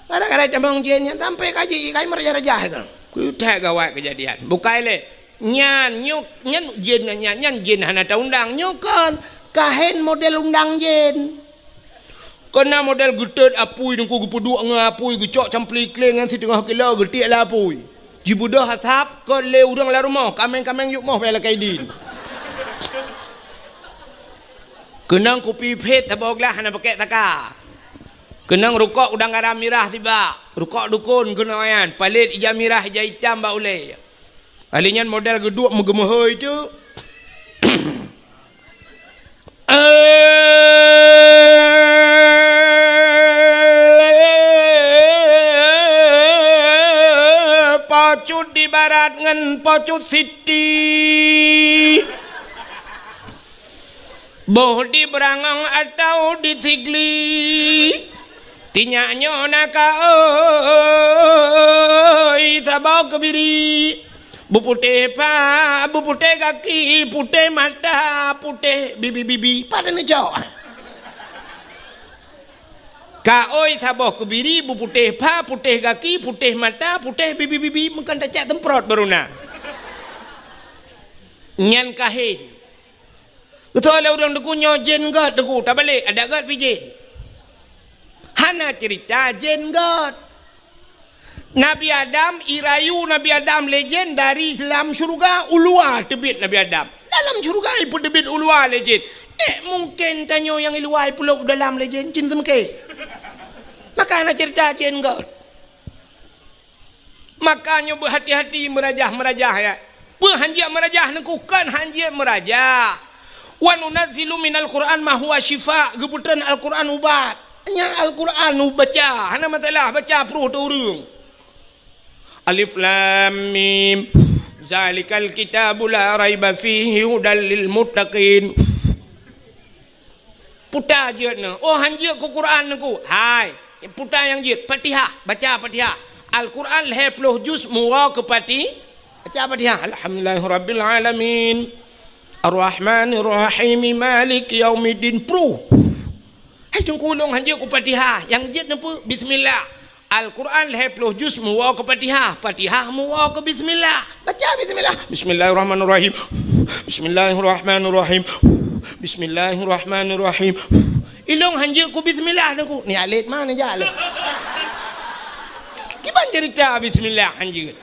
Gara-gara tamong jén nyan sampai ka jih kai meurajah-rajah kan. Keu that gawat keujadian. Bukai lé. Nyan nyoe, nyan jén nyan, nyan jén hana taundang. Nyoe kon kahen model undang jén. Keunan model geutot apui teungku geupeuduek ngon apui geucok campli kléng nyan siteungoh kilo geutiek lam apui. Jibeudôh asab kon lé ureuëng lam rumoh, kaméng-kaméng yub moh bak lakée idin. Keunong kupi phét saboh glah hana pakèk taka. Keunong rukok udang garam mirah sibak, rukok dukon keunong nyan, palét ija mirah ija itam bak ulée. Kali nyan model geuduek meugeumeuhôi teuk. Eh, Po Cut di barat ngon Po Cut Siti. Boh di Beurangong atawa di Sigli, sinyak nyoe na kaôi saboh keubiri. Beuputéh pha, beuputéh gaki, putéh mata, putéh bibi-bibi. Pat neucok? Kaôi saboh keubiri, beuputéh pha, putéh gaki, putéh mata, putéh bibi-bibi, meukan tacak teumprot baru na. Nyan kahén. Beutôi lé ureuëng teungku nyoe jén gét teungku, tabalek adak gét pih jén. Hana ceurita jén gét. Nabi Adam, irayu Nabi Adam lé jén dari lam syeuruga u luwa teubiet Nabi Adam. Dalam syeuruga ipeuteubiet u luwa lé jén. Eh, mungken tanyoe nyang i luwa ipulop u dalam lé jén, cit teumeuke. Maka hana ceurita jén gét. Maka nyoe beuhati-hati meurajah-meurajah, ya. Peue hanjeuet meurajah neukukon hanjeuet meurajah. Wa nunazzilu minal Qur'an ma huwa syifa, geupeutreun Al-Qur'an ubat. Nyan Al-Qur'an ubaca, hana masalah baca pruh teu ureuëng. Alif Lam Mim. Zalikal kitabu la raiba fihi hudal lil muttaqin. Puta jeuet nyoe. Oh, hanjeuet keu Quran neukuk. Hai, puta nyang jeuet. Fatihah, baca Fatihah. Al-Quran lhée ploh juz meuwoe keu Fati-, baca Fatihah. Alhamdulillahirabbil alamin. Arrahmanirrahim. Maliki yaumiddin. Pruh. Hai teungku, lôn hanjeuet keu Fatihah. Nyang jeuet neupeu bismillah. Al-Quran lhée ploh juz meuwoe keu Fatihah, Fatihah meuwoe keu bismillah. Baca bismillah. Bismillahirrahmanirrahim. Bismillahirrahmanirrahim. Bismillahirrahmanirrahim. Ilôn hanjeuet keu bismillah neukuk. Ni alet mana jak lé? Kiban cerita bismillah hanjeuet.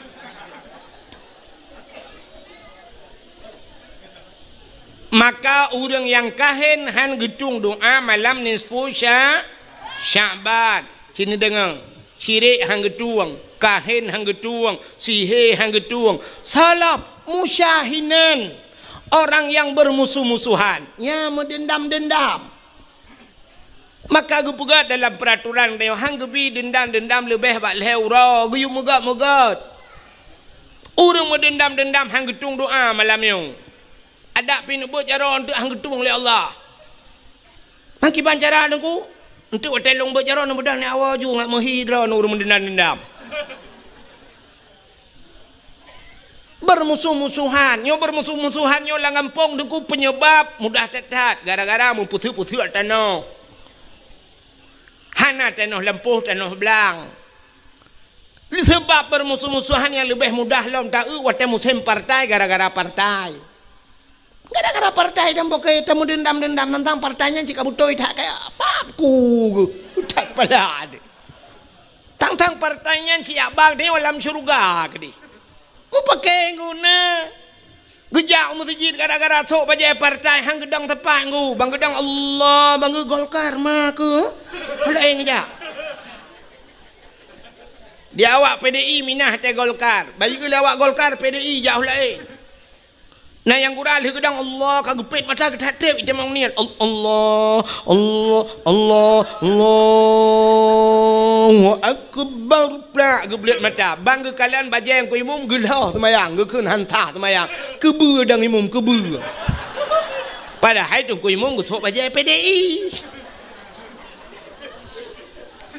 Maka ureuëng nyang kahén han geutueng doa malam nisfu Sya-, Sya'ban. Cit neudeungoe, syirik han geutueng, kahén han geutueng, sihé han geutueng. Salab musyahinan, orang yang bermusuh-musuhan, ya, meudendam-dendam. Maka geupeugah dalam peuraturan tanyoe, han geubi dendam-dendam leubeh bak lhée uroe, geuyue meugét-meugét. Ureuëng meudendam-dendam han geutueng doa malam nyoe. Adak pih neubeuet jaroe eunteuk han geutueng lé Allah. Meukiban cara teungku, eunteuk watée lôn beuet jaroe neubeudôh ni awai ju ngat meuhi droe ureuëng meudendam-dendam. Beurmusoh-musohan. Nyoe beurmusoh-musohan nyoe lam gampông teungku peunyeubab mudah that-that gara-gara meupeuseuek-peuseuek tanoh. Hana tanoh lampôh, tanoh blang. Seubab beurmusoh-musohan nyang leubeh mudah lom taeu watée musém partai gara-gara partai. Gara-gara partai dan bukée tameudendam-dendam tantang partai nyan cit ka beutôi that kaya pap ku that pala deh. Tang-tang partai nyan siyak bang tanyoe lam syeuruga keudeh. Mupakée guna. Geujak u meuseujid gara-gara sok bajée partai han geudong teupang gu. Bang geudong Allah, bang geu Golkar ma keu. Laén geujak. Di awak P D I minah teuh Golkar. Bayeue lé awak Golkar P D I jak laén. Na nyang gura lheueh geudong Allah ka geupét mata geutatép itamong niet. Al-, Allah, Allah, Allah, Allahu Akbar. Plak geubleuet mata. Bang geukalon bajée nyang keu imum geulhôh seumayang, geukheun han sah seumayang. Keubeue dang imum, keubeue. Padahai teungku imum geusok bajée P D I.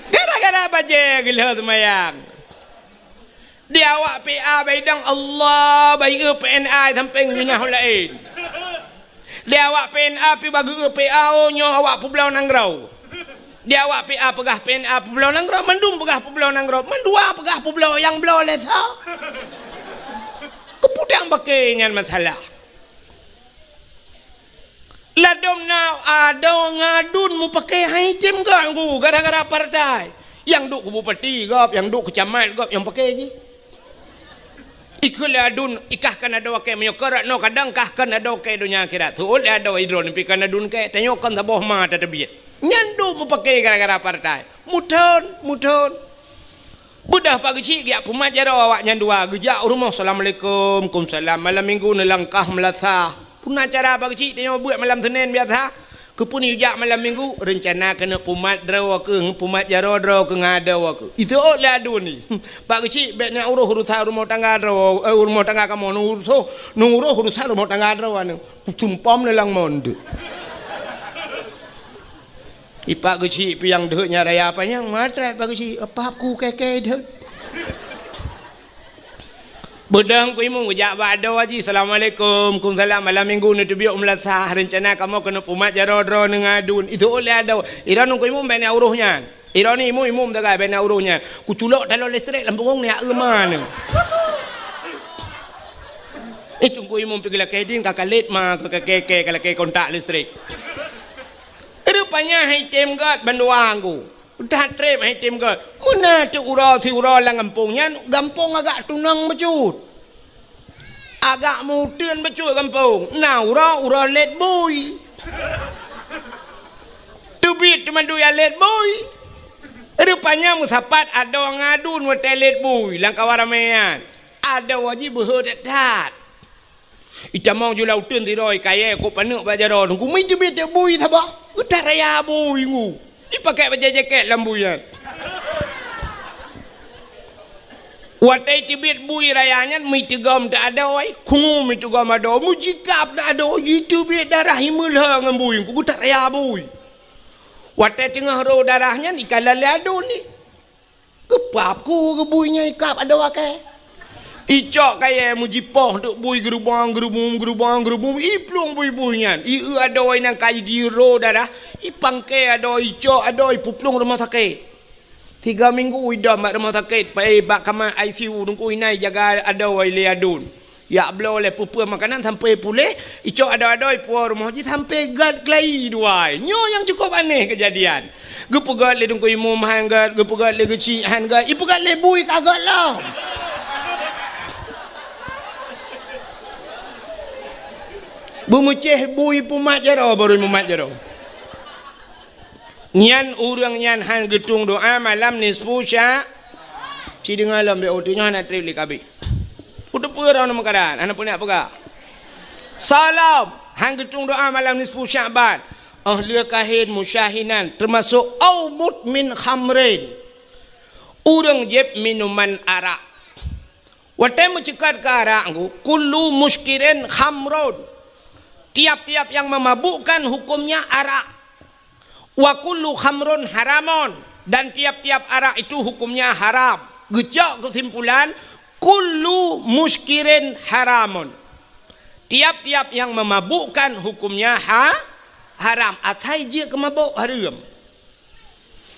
Gara-gara bajée geulhôh seumayang. Di awak P A baidong Allah, bayeue P N A sampéng minah laén. Di awak P N A pi bageue P A O nyoe awak peubloe nanggroe. Di awak P A peugah P N A peubloe nanggroe, mandum peugah peubloe nanggroe, mandua peugah peubloe nyang bloe lé soe. Keupeue dang bakée nyan masalah. Ladom na adoe ngadun mupakée hai tem ganggu gara-gara partai. Nyang duek keu bupati gob, nyang duek keu camat gob nyang pakée jih. Ikheun lé adun, ikah kan adoe kée meunyoe keu rot noe kadang kah kan adoe kée donya akhirat. Teuôt lé adoe idroe neupih kan adun kée, tanyoe kon saboh ma tateubiet. Nyan duek mupakée gara-gara partai. Muthon, muthon. Beudôh Pak Geuchik geujak peumat jaroe awaknyan dua, geujak u rumoh, "Assalamualaikum." "Kumsalam." "Malam minggu neulangkah meulasah." "Peue na acara Pak Geuchik?" "Tanyoe beuet malam Senin biasa." "Keupeue neujak malam minggu?" "Reuncana keuneuk peumat droe keuh, peumat jaroe droe keuh ngon adoe keuh." Iteuôt lé adun nyan. "Pak Geuchik, bék neuuroh urusan rumoh tangga droe, eh, rumoh tangga kamoe, neuuroh, neuuroh urusan rumoh tangga droe nyan." Kusumpom lé lam monde. Ipak geuchik piang deuh nyan raya panyang, matrat bak geuchik, pap ku keke deuh. Beudang ku imum geujak bak adoe jih, "Assalamualaikum." "Kumsalam." "Malam minggu neuteubiet u meulasah, reuncana kamoe keuneuk pumat jaroe droeneuh ngon aduen." Itu lé adoe. Iroe ngon ku imum bèk na uroh nyan. Iroe ni imum-imum tagai bèk na uroh nyan. Kuculok taloe listrik lam punggong ni, aeu ma ni. Eh, teungku imum pih geulakèe din ka kalét ma, ka keke, ka lakèe kontak listrik. Rupanya hai tem gèt bandua ku. Udah trép hai tem gèt. Meunan teuk uroe siuroe lam gampông nyan, gampông agak tunong bacut. Agak meuteun bacut gampông. Na uroe, uroe lét bui. Teubiet teumandui lét bui. Rupanya meusapat adoe ngon aduen watèe lét bui lam kawan ramè nyan. Adoe jih beuhe that-that. Itamong ju lam uteuen sidroe kayèe kok paneuk bak jaroe, teungku, mi teubiet teuk bui saboh. Geutaraya bui ngu. Ipakèk bajèe jakét lam bui nyan. Watèe teubiet bui raya nyan, mi teugom teuk adoe, khungu mi teugom adoe, mujikab teuk adoe, jiteubiet darah imeulhö ngon bui, ngu geutaraya bui. Watèe teungoh rô darah nyan, ikalon lé aduen ni. Geupap ku keu bui nyan ikab adoe akèe. Icok kayèe mujipoh teuk bui geurubong-geurubong, geurubong-geurubong, iplueng bui-bui nyan. Ieu adoe nyang ka jidiro darah, ipangke adoe, icok adoe, ipuplueng rumoh sakét. Tiga minggu idong bak rumoh sakét, pai bak kama I C U, teungku, inan ijaga adoe lé aduen. Jak bloe lé peue-peue makanan sampoe puléh, icok adoe-adoe ipuwoe rumoh jih sampoe gèt keulayi dua. Nyoe nyang cukôp aneh keujadian. Geupeugèt lé teungku imum han gèt, geupeugèt lé geuchik han gèt, ipeugèt lé bui ka gèt lom. Beumeucéh bui pumat jaroe, barô mumat jaroe. Nyan ureueng nyan han geutueng doa malam nisfu sya-, ci deungoe lom, bèk uteunyoe hana trép lé kabeh. Uteupeue droeneuh meukaran, hana peue neuk peugah. Soe lom, han geutueng doa malam nisfu Sya'ban. Óh lheueh kahén musyahinan, teumasok au mudmin khamrin. Ureueng jieb minuman arak. Watèe meuceukat keu arak, kullu muskirin khamrun. Tiap-tiap yang memabukkan hukumnya arak. Wa kullu khamrun haramun, dan tiap-tiap arak itu hukumnya haram. Geucok keusimpulan, kullu muskirin haramun. Tiap-tiap yang memabukkan hukumnya ha-, haram. Asai jeuet keu mabök hareuem.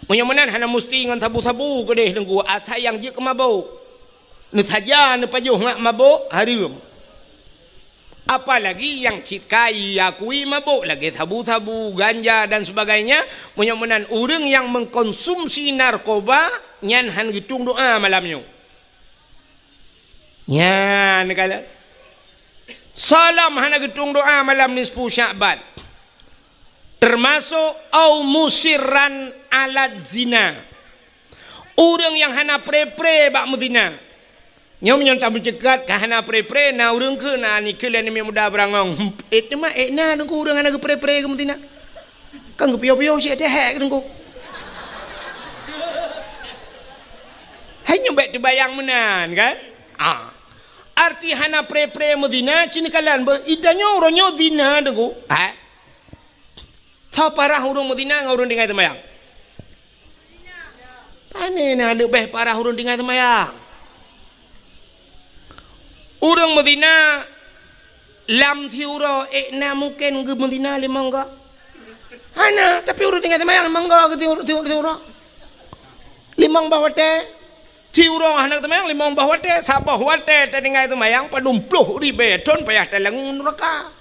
Meunyoe meunan hana musti ngon sabu-sabu keudeh teungku, asai nyang jeuet keu mabök. Neusaja neupajoh ngat mabök hareuem. Apalagi nyang cit ka iakui mabök lagèe sabu-sabu, ganja dan sebagainya, meunyoe meunan ureueng nyang mengkonsumsi narkoba nyan han geutueng doa malam nyoe. Nyan kala. Soe lom hana geutueng doa malam nisfu Sya'ban. Teumasok au musirran ala zina. Ureueng nyang hana pre-pre bak meuzina. Nyoe meunyoe tameuceukat ka hana pre-pre, na ureueng keu na nikeue lé aneuk muda beurangong. Eh, teuma eh na teungku ureueng hana geupre-pre keu meuzina. Kan geupiôh-piôh cit teuhèk teungku. Hai nyoe bèk teubayang meunan kan? Ah. Arti hana pre-pre meuzina, ci neukalon beu, itanyoe uroe nyoe zina teungku. Ha? Soe parah ureueng meuzina ngon ureueng tinggai seumayang? Pane na leubeh parah ureueng tinggai seumayang? Ureueng meuzina lam siuroe, eh, na mungken geumeuzina limong goe? Hana, tapi ureueng tinggai seumayang limong goe keu siuroe, siuroe, siuroe. Limong boh watèe. Siuroe hana seumayang limong boh watèe, saboh watèe tatinggai seumayang padum ploh ribèe thon payah talangue nuraka.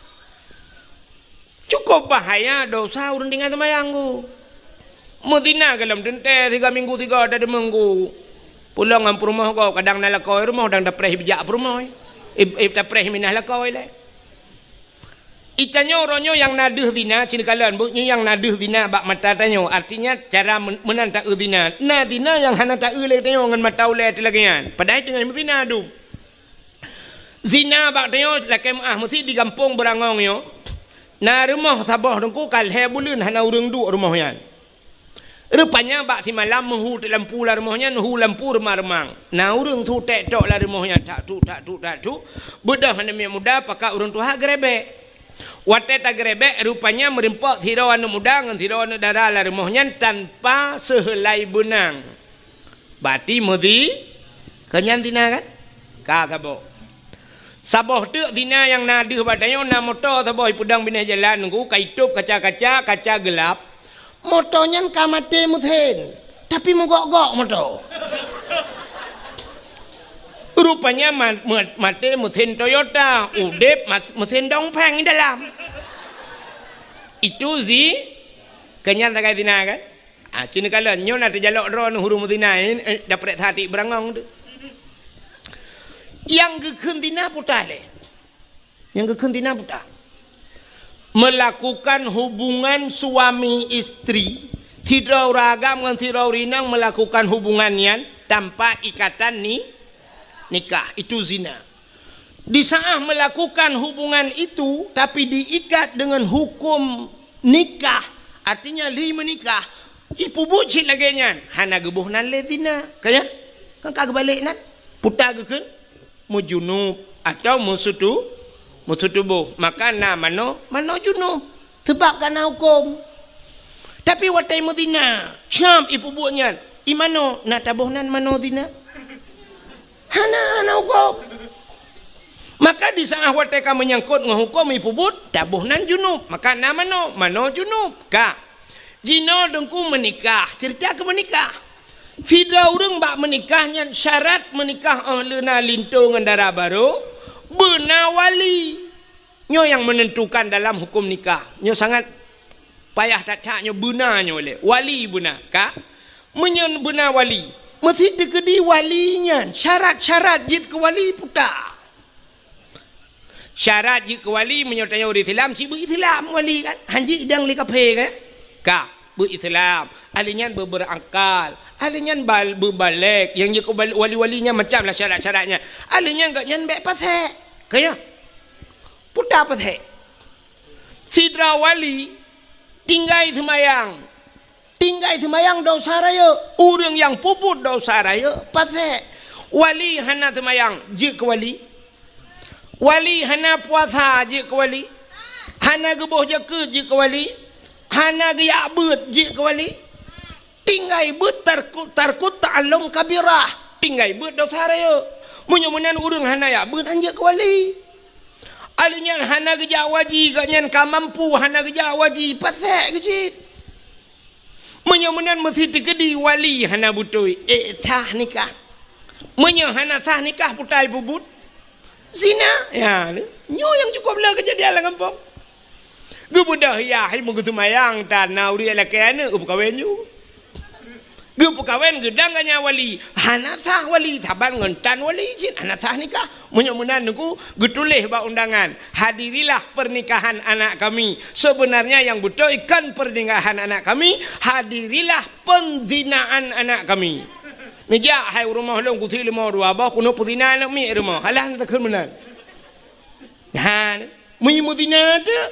Cukôp bahaya dosa ureueng tinggai seumayang ku. Meuzina golom teuntèe siga minggu siga tadeumeung ku. Pulang ngon peurumoh gob kadang na lakoe rumoh dang tapreh bijak peurumoh. Ib-, ib tapreh minah lakoe lé. Itanyoe uroe nyoe nyang na deuh zina, ci neukalon beu, nyoe nyang na deuh zina bak mata tanyoe. Artinya cara men-, meunan taeu zina. Na zina nyang hana taeu lé tanyoe ngon mata ulèe teuh lagèe nyan. Padahai teungoh meuzina dum. Zina bak tanyoe lakèe meu'ah meusit di gampông Beurangong nyoe. Na rumoh saboh teungku ka lhèe buleuen hana ureueng duek rumoh nyan. Rupanya bak simalam meuhu teuk lampu lam rumoh nyan, hu lampu reumang-reumang. Na ureueng su tèk tok lam rumoh nyan, tak tuk, tak tuk, tak tuk. Beudôh aneuk miet muda pakat ureueng tuha geurebek. Watée tageurebek, rupanya meurimpok sidroe aneuëk muda ngon sidroe aneuëk dara lam rumoh nyan tanpa seuheulai beunang. Berarti meuzi-, kon nyan zina kan? Ka saboh. Saboh teuk zina nyang na deuh bak tanyoe, na moto saboh ipeudong binéh jalan, nunggu ka itôb kaca-kaca, kaca geulap. Moto nyan ka maté meusén, tapi meugok-gok moto. Rupanya ma-, ma-, maté meusén Toyota, udeb mas-, meusén dongpeng di dalam. Itu zi-, kon nyan sagai zina kan? Ah, cina kala nyoe na teujalok droe neuh ureuëng meuzina, eh, eh, daprek satik beurangong tu. Nyang geukheun zina puta lé. Nyang geukheun zina puta. Melakukan hubungan suami istri, sidroe ureuëng agam ngon sidroe ureuëng inong melakukan hubungan nyan tanpa ikatan ni-, nikah, itu zina. Di saat melakukan hubungan itu, tapi diikat dengan hukum nikah, artinya lheueh meunikah, ipeubuet cit lagée nyan, hana geuboh nan lé zina. Ka nyan? Kan ka geubalek nan? Puta geukheun meujunub atau meusutu-, meusutuboh, maka na manoe, manoe junub, sabab ka na huköm. Tapi watée meuzina, cam ipeubuet nyan, i manoe na taboh nan manoe zina? Hana, hana huköm. Maka di saat watée ka meunyangkot ngon huköm ipeubuet, taboh nan junub, maka na manoe, manoe junub. Ka. Jinoe Teungku meunikah, ceurita keu meunikah. Sidroe ureuëng bak meunikah nyan syarat meunikah óh lheueh na linto ngon dara barô, beuna wali. Nyoe nyang meunentukan dalam huköm nikah. Nyoe sangat payah that-that nyoe beuna nyoe lé. Wali beuna, ka? Meunyoe beuna wali, meusti teukeudi wali nyan syarat-syarat jeuet keu wali puta. Syarat jeuet keu wali, meunyoe tanyoe ureuëng Islam, cit beu-Islam wali kan? Han jeuet idong lé kafé kan? Ka, beu-Islam. Ahli nyan beu-, beurangkal. Ahli nyan bal-, beubalek. Nyang jeuet keu bal-, wali-wali nyan macam lah syarat-syarat nyan. Ahli nyan gobnyan bék pasék. Ka nyan? Puta pasék. Sidroe wali tinggai seumayang. Tinggai seumayang desya rayeuk. Ureuëng nyang peubuet desya rayeuk pasék. Wali hana seumayang, jeuet keu wali. Wali hana puasa, jeuet keu wali. Hana geuboh jakeuet, jeuet keu wali. Hana geujak beuet, jeuet keu wali. Tinggai beuet tarku-, tarkut ta'allum kabirah. Tinggai beuet desya rayeuk. Meunyoe meunan ureuëng hana jak beuet, han jeuet keu wali. Ahli nyan hana geujak waji, gobnyan ka mampu hana geujak waji, pasék keuh cit. Meunyoe meunan meusti teukeudi wali hana beutôi, ék sah nikah. Meunyoe hana sah nikah, puta ipeubuet zina. Ya, nyoe nyang cukôp le keujadian lam gampông. Geubeudôh yah hai meugeuseumayang tan na ureuëng lakée aneuëk geupeukawen ju. Geupeukawen geudang ganya wali, hana sah wali, saban ngon tan wali cit hana sah nikah. Meunyoe meunan Teungku, geutuléh bak undangan, "Hadirilah pernikahan anak kami." Sebenarnya yang beutôi kon pernikahan anak kami, "Hadirilah penzinaan anak kami." Neujak hai u rumoh lôn kusi leumo dua boh, keuneuk peuzina aneuëk miet rumoh. Alah, na takheun meunan. Ha, meunyoe meuzina teuk.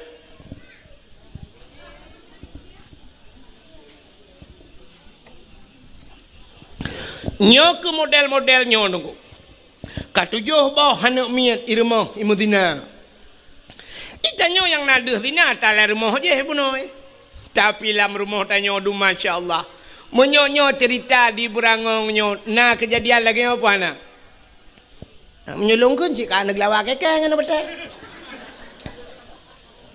Nyoe keuh model-model nyoe Teungku. Ka tujoh boh aneuëk miet i rumoh i meuzina. Di tanyoe nyang na deuh zina, ta lam rumoh jih bunoe. Tapi lam rumoh tanyoe dum, masya Allah. Meunyoe nyoe ceurita di Beurangong nyoe, na keujadian lagée nyoe peue hana? Meunyoe lôn kheun cit ka aneuëk lawa keke ngon beutée.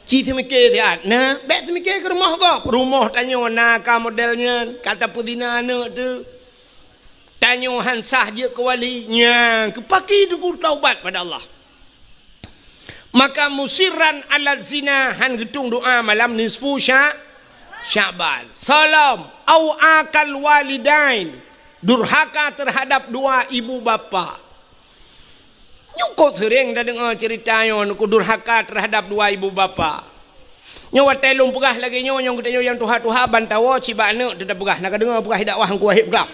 Ci seumike siat, na bék seumike keu rumoh gob. Rumoh tanyoe na ka model nyan, ka tapeuzina aneuëk teuh. Tanyoe han sah jeuet keu wali, nyan keu pakri Teungku taubat pada Allah. Maka musirran ala zina, han geutung doa malam nisfu Sya-, Sya'ban. Salom, au akal walidain, durhaka terhadap dua ibu bapa. Nyoe kok seuréng tadeungoe ceurita nyoe, Teungku, durhaka terhadap dua ibu bapa. Nyoe watée lôn peugah lagée nyoe, nyang geutanyoe nyang tuha-tuha ban tawoe cit bak aneuëk teuh tapeugah, na kadeungoe peugah dakwah Teungku Wahid peugah.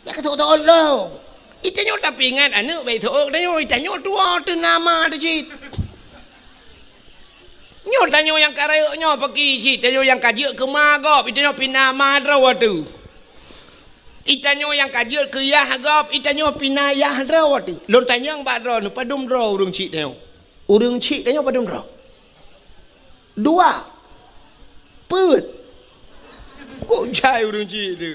Bék ka teuôt-teuôt lom. Di tanyoe tapeuingat aneuëk bék teuôt tanyoe, di tanyoe tuwoe teuh na ma teuh cit. Nyoe tanyoe nyang ka rayeuk nyoe pakri cit, tanyoe nyang ka jeuet keu ma gob, di tanyoe pih na ma droe teuh. Di tanyoe nyang ka jeuet keu yah gob, di tanyoe pih na yah droe teuh. Lôn tanyong bak droeneuh, padum droe ureuëng chik tanyoe? Ureuëng chik tanyoe padum droe? Dua. Peuet. Kok jai ureuëng chik tu?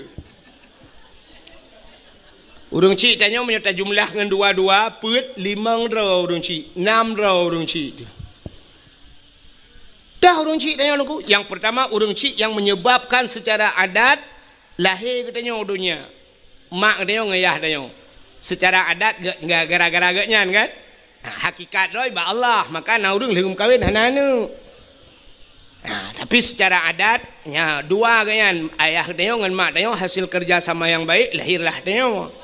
Ureuëng chik tanyoe meunyoe tajumlah ngon dua-dua, peuet, limong droe ureuëng chik, nam droe ureuëng chik tu. Dah ureuëng chik tanyoe nungku, yang pertama ureuëng chik yang menyebabkan secara adat lahé geutanyoe donya. Mak geutanyoe ngon yah tanyoe. Secara adat ge-, ge-, gara-gara geuh nyan kan? Ha, hakikat droe bak Allah, maka na ureuëng lheueh meukawen hana aneuëk. Ha, tapi secara adat, nya dua geuh nyan, ayah tanyoe ngon mak tanyoe hasil kerja sama yang baik, lahirlah tanyoe.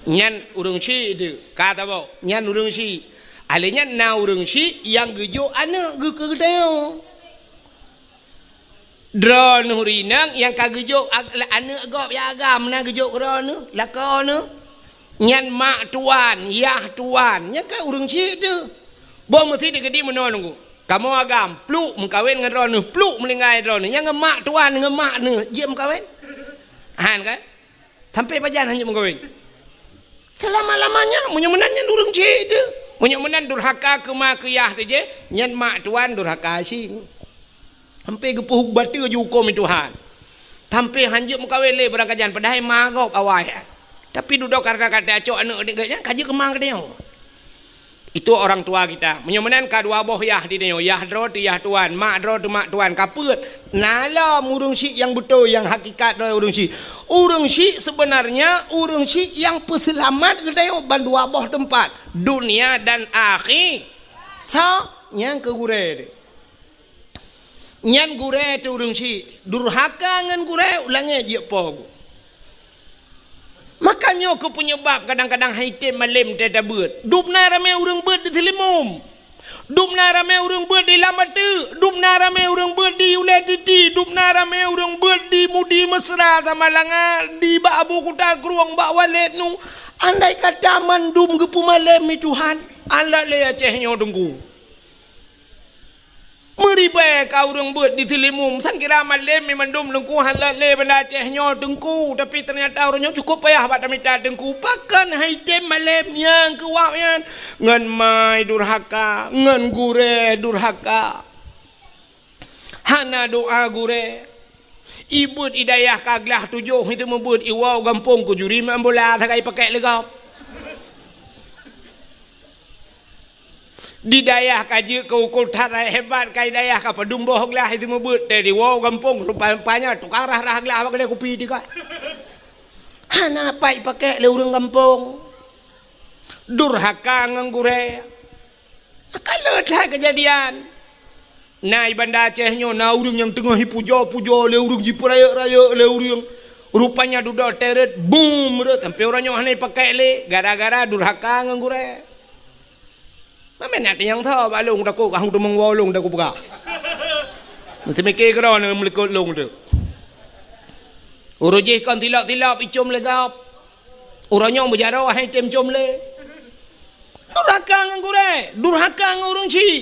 Nyan ureuëng chik tu, ka tabok, nyan ureuëng chik. Alé nyan na ureuëng chik nyang geujok aneuëk geuh keu geutanyoe. Droeneuh rinang nyang ka geujok ag-, aneuëk gob nyang agam na geujok keu droeneuh, lakoe neuh. Nyan mak tuan, yah tuan, nyan kan ureuëng chik tu. Boh meusi teukeudi meunoe nunggu. Kamoe agam, pluk meukawen ngon droeneuh, pluk meuninggai droeneuh. Nyang ngon mak tuan, ngon mak neuh, jeuet meukawen? Han kan? Sampai pajan hana jeuet meukawen? Selama-lamanya, meunyoe meunan nyan ureuëng chik tu. Meunyoe meunan durhaka keu ma keu yah tu jih, nyan mak tuan durhaka cit. Sampai geupeubateue ju huköm Tuhan. Sampai han jeuet meukawen lé beurangkajan, padahai ma gob awai. Tapi dudoe karena ka tacok aneuëk geuh nyan, ka jeuet keu ma geutanyoe. Itu orang tua kita. Meunyoe meunan ka dua boh yah di tanyoe, yah droe teuh yah tuan, mak droe teuh mak tuan, ka peuet. Na lom ureuëng chik nyang beutôi, nyang hakikat droe ureuëng chik. Ureuëng chik sebenarnya, ureuëng chik nyang peuseulamat geutanyoe ban dua boh teumpat, dunia dan akhi-, sa-, nyang keu gurée teuh. Nyan gurée teuh ureuëng chik, durhaka ngon gurée, u langét jeuet po geuh. Maka nyoe keuh peunyeubab kadang-kadang han item malem teutabeuet. Dub na ramé ureuëng beuet di Seulimum. Dub na ramé ureuëng beuet di Lam Ateuk. Dub na ramé ureuëng beuet di Ulée Titi. Dub na ramé ureuëng beuet di Mudi Mesra Samalanga, di bak Abu Kuta Krueng, bak Walét nu. Andai kata mandum geupeumalem mi Tuhan, alat lé Aceh nyoe teungku. Meuribée ka ureuëng beuet di Seulimum, sang kira malem mi mandum teungku, han lé Banda Aceh nyoe teungku, tapi teunyata ureuëng nyoe cukup payah bak tamita teungku. Pakon han item malem nyang keu wak nyan? Ngon mai durhaka, ngon gurée durhaka. Hana doá gurée. Ibeuet idayah ka glah tujoh, itu meubeuet iwoe gampông keu juri main bola sagai pakek lé gob. Di dayah ka jeuet keu ukeue that hebat, ka dayah ka padum boh glah itu meubeuet, teuh diwoe gampông rupa-rupanya tukang rhah-rhah glah bak keudée kupi teuka. Hana pat ipakek lé ureuëng gampông. Durhaka ngon gurée. Ka le that keujadian. Na i Banda Aceh nyoe na ureuëng nyang teungoh ipujoe-pujoe lé ureuëng, jipeurayeuk-rayeuk lé ureuëng. Rupanya dudoe teuh rot, bum, rot, sampai uroe nyoe hana ipakek lé gara-gara durhaka ngon gurée. Mamén na nyang tho bak lôn takot, hang teumong woe lôn takot peugah. Meuteumike keudroe neuh meulikot lôn teuh. Uroe jih kon tilop-tilop icom lé gob. Uroe nyoe meujaroe han item com lé. Durhaka ngon gurée, durhaka ngon ureuëng chik.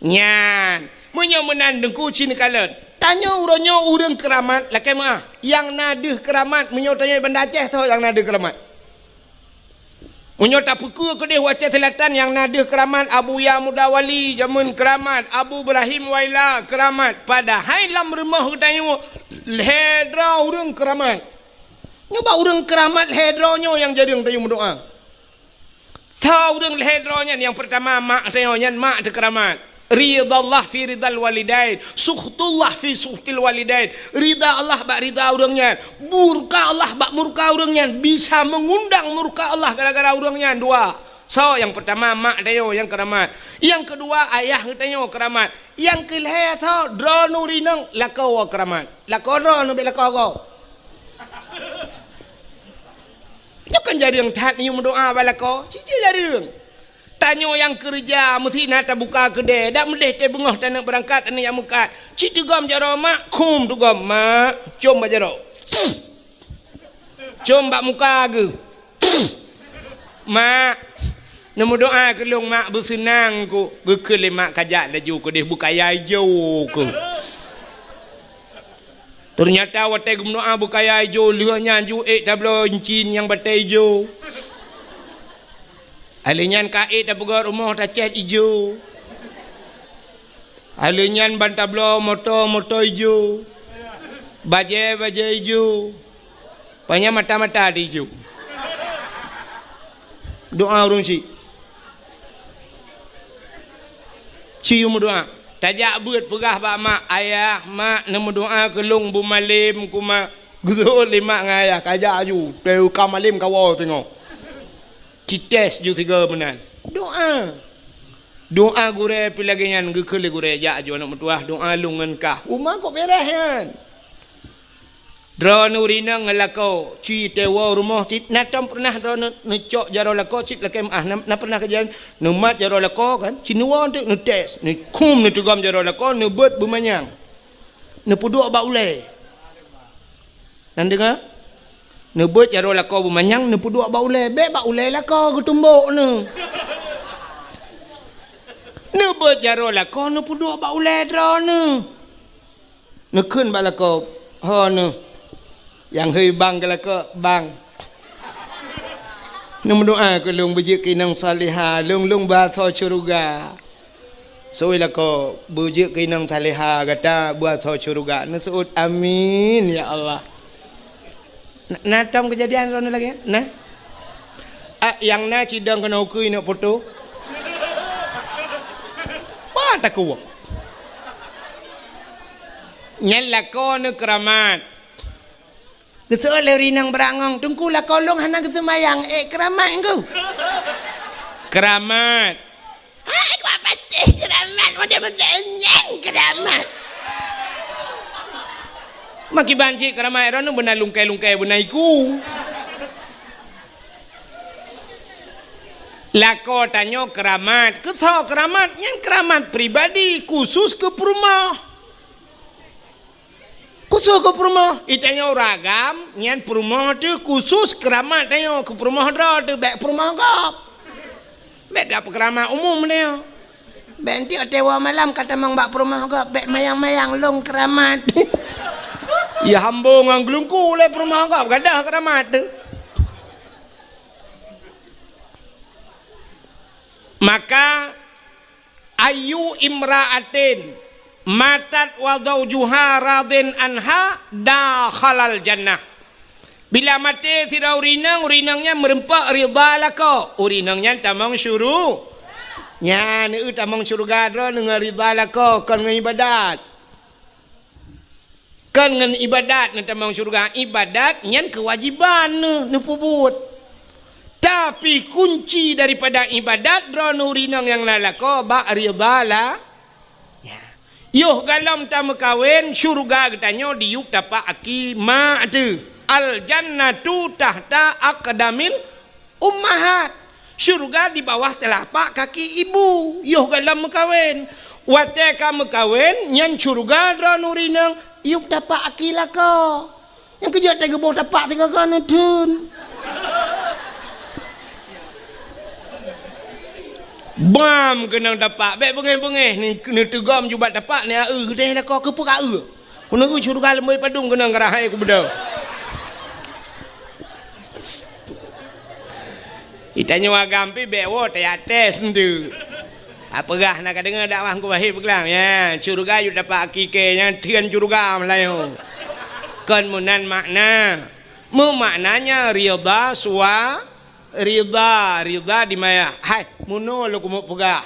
Nyan, meunyoe meunan teungku cit neukalon. Tanyoe uroe nyoe ureuëng keuramat, lakée meuáh. Nyang na deuh keuramat, meunyoe tanyoe Banda Aceh soe nyang na deuh keuramat? Meunyoe tapeukeue keudeh u Aceh Selatan nyang na deuh keuramat, Abuya Muda Wali jameun keuramat, Abu Ibrahim Waila keuramat. Padahai lam rumoh geutanyoe lhée droe ureuëng keuramat. Nyoe bak ureuëng keuramat lhée droe nyoe nyang jareueng tanyoe meudoá. Soe ureuëng lhée droe nyan? Nyang peurtama mak tanyoe, nyan mak teuh keuramat. Ridallah fi ridal walidain, sukhtullah fi sukhtil walidain. Rida Allah bak rida ureuëng nyan, murka Allah bak murka ureuëng nyan, bisa meungundang murka Allah gara-gara ureuëng nyan dua. Soe nyang peurtama? Mak tanyoe nyang keuramat. Nyang keudua ayah geutanyoe keuramat. Nyang keulhée soe? Droeneuh rinong lakoe keuramat. Lakoe droeneuh bék lakoe gob. Nyoe kan jareueng that neuyue meudoá bak lakoe, cicém jareueng. Tanyoe nyang keureuja meusti na tabuka keudée, dak meudeh teuh beungoh taneuk beurangkat, taneuk jak meukat. Cit teugom jaroe mak, khum teugom mak, com bak jaroe. Com bak muka geuh. Mak, neumeudoá keu lôn mak, beuseunang ku. Geukheun lé mak kajak laju keudeh beukaya ijo ku. Teunyata watée geumeudoá beukaya ijo, lheueh nyan ju ék tabloe incin nyang batée ijo. Alé nyan ka ék tapeugét rumoh tacét ijo. Alheuh nyan ban tabloe moto, moto ijo. Bajée, bajée ijo. Panyang mata-mata di ijo. Doa ureuëng chik. Ci meudoa. Tajak beuet peugah bak mak, "Ayah, mak, neumeudoa keu lôn beumalem keu mak." Geuseuôt lé mak ngon ayah, kajak aju. Teuka malem kawoe singoh. Cites ju sigoe meunan. Doa. Doa gurée pih lagée nyan geukheun lé gurée, "Jak aju aneuëk meutuwah, doa lôn ngon kah." Uma kok beres nyan. Droeneuh ureuëng inong ngon lakoe, ci teuwoe rumoh cit, na tom peureunah droeneuh neucok jaroe lakoe cit lakée meuáh, na, na peureunah kejadian neumat jaroe lakoe kan, ci neuwoe teuk neutes, neukhum neuteugom jaroe lakoe, neubeuet beumanyang. Neupeuduek bak ulée. Nan deungoe? Neubeuet jaroe lakoe beumanyang, neupeuduek bak ulée. Bék bak ulée lakoe geutumbok neuh. Neubeuet jaroe lakoe, neupeuduek bak ulée droeneuh. Neukheun bak lakoe, "Ho neuh." Nyang hôi bang keu lakoe, "Bang, neumeudoa keu lôn beujeuet keu inong salihah, lôn, lôn beuasoe syeuruga." Seuôt lakoe, "Beujeuet keu inong salihah gata beuasoe syeuruga." Neuseuôt, "Amin, ya Allah." Na, na tom keujadian droeneuh lagée nyan? Na? Ah, nyang na cidong keunoe ukeue inok poto. Wah, takuwok. Nyan lakoe neuh keuramat. Geuseuôt lé ureuëng inong beurangong, "Teungku, lakoe lôn hana geuseumayang, ék keuramat, Teungku." Keuramat. Hai, kuat patéh keuramat, model-model nyan keuramat. Makiban cit keuramat droeneuh beuna lungkai-lungkai beuna iku. Lakoe tanyoe keuramat. Keu soe keuramat? Nyan keuramat pribadi, khusus keu peurumoh. Khusus keu peurumoh, i tanyoe ureuëng agam, nyan peurumoh teuh khusus keuramat tanyoe, keu peurumoh droe teuh, bék peurumoh gob. Bék gak peukeuramat umum tanyoe. Bék enteuk watée woe malam ka tamong bak peurumoh gob, bék mayang-mayang lôn keuramat. Ya hambo ngon geulungku lé peurumoh gob, gadôh keuramat teuh. Maka, "Ayyu imra'atin matat wa zaujuha radin anha dakhalal jannah." Bila maté sidroe ureuëng inong, ureuëng inong nyan meureumpok ridha lakoe, ureuëng inong nyan tamong syuru-, nyan, eu, tamong syeuruga droeneuh ngon ridha lakoe, kon ngon iébadat. Kon ngon iébadat neutamong syeuruga, iébadat nyan keuwajéban neuh neupeubuet. Tapi kunci daripada iébadat droeneuh ureuëng inong nyang na lakoe bak ridha la-, ya. Yoh gohlom tameukawen, syeuruga geutanyoe diyueb tapak aki mak teuh. Al jannatu tahta aqdamil ummahat. Syeuruga di bawah teulapak kaki ibu, yoh gohlom meukawen. Watée ka meukawen, nyan syeuruga droeneuh ureuëng inong, yueb tapak aki lakoe. Nyang keujeuet teuh geuboh tapak sigoe-goe neutheun. Bam keunong tapak, bék beungéh-beungéh, ni-, neuteugom ju bak tapak, neueu geutéh lakoe keupeue ka eu. Keuneuk syeuruga leumoi padum keunong geurahai kubeudôh. Itanyoe agam pih bék woe teuyaté seundeue. Apeugah na ka deungoe dakwah Teungku Wahid peugah, ya, syeuruga yue dapat hakiki nyang theun syeuruga meulayeue. Kon meunan makna. Meumaknanya ridha sua-, ridha, ridha di maya. Hai, meunoe lôn keumeung peugah.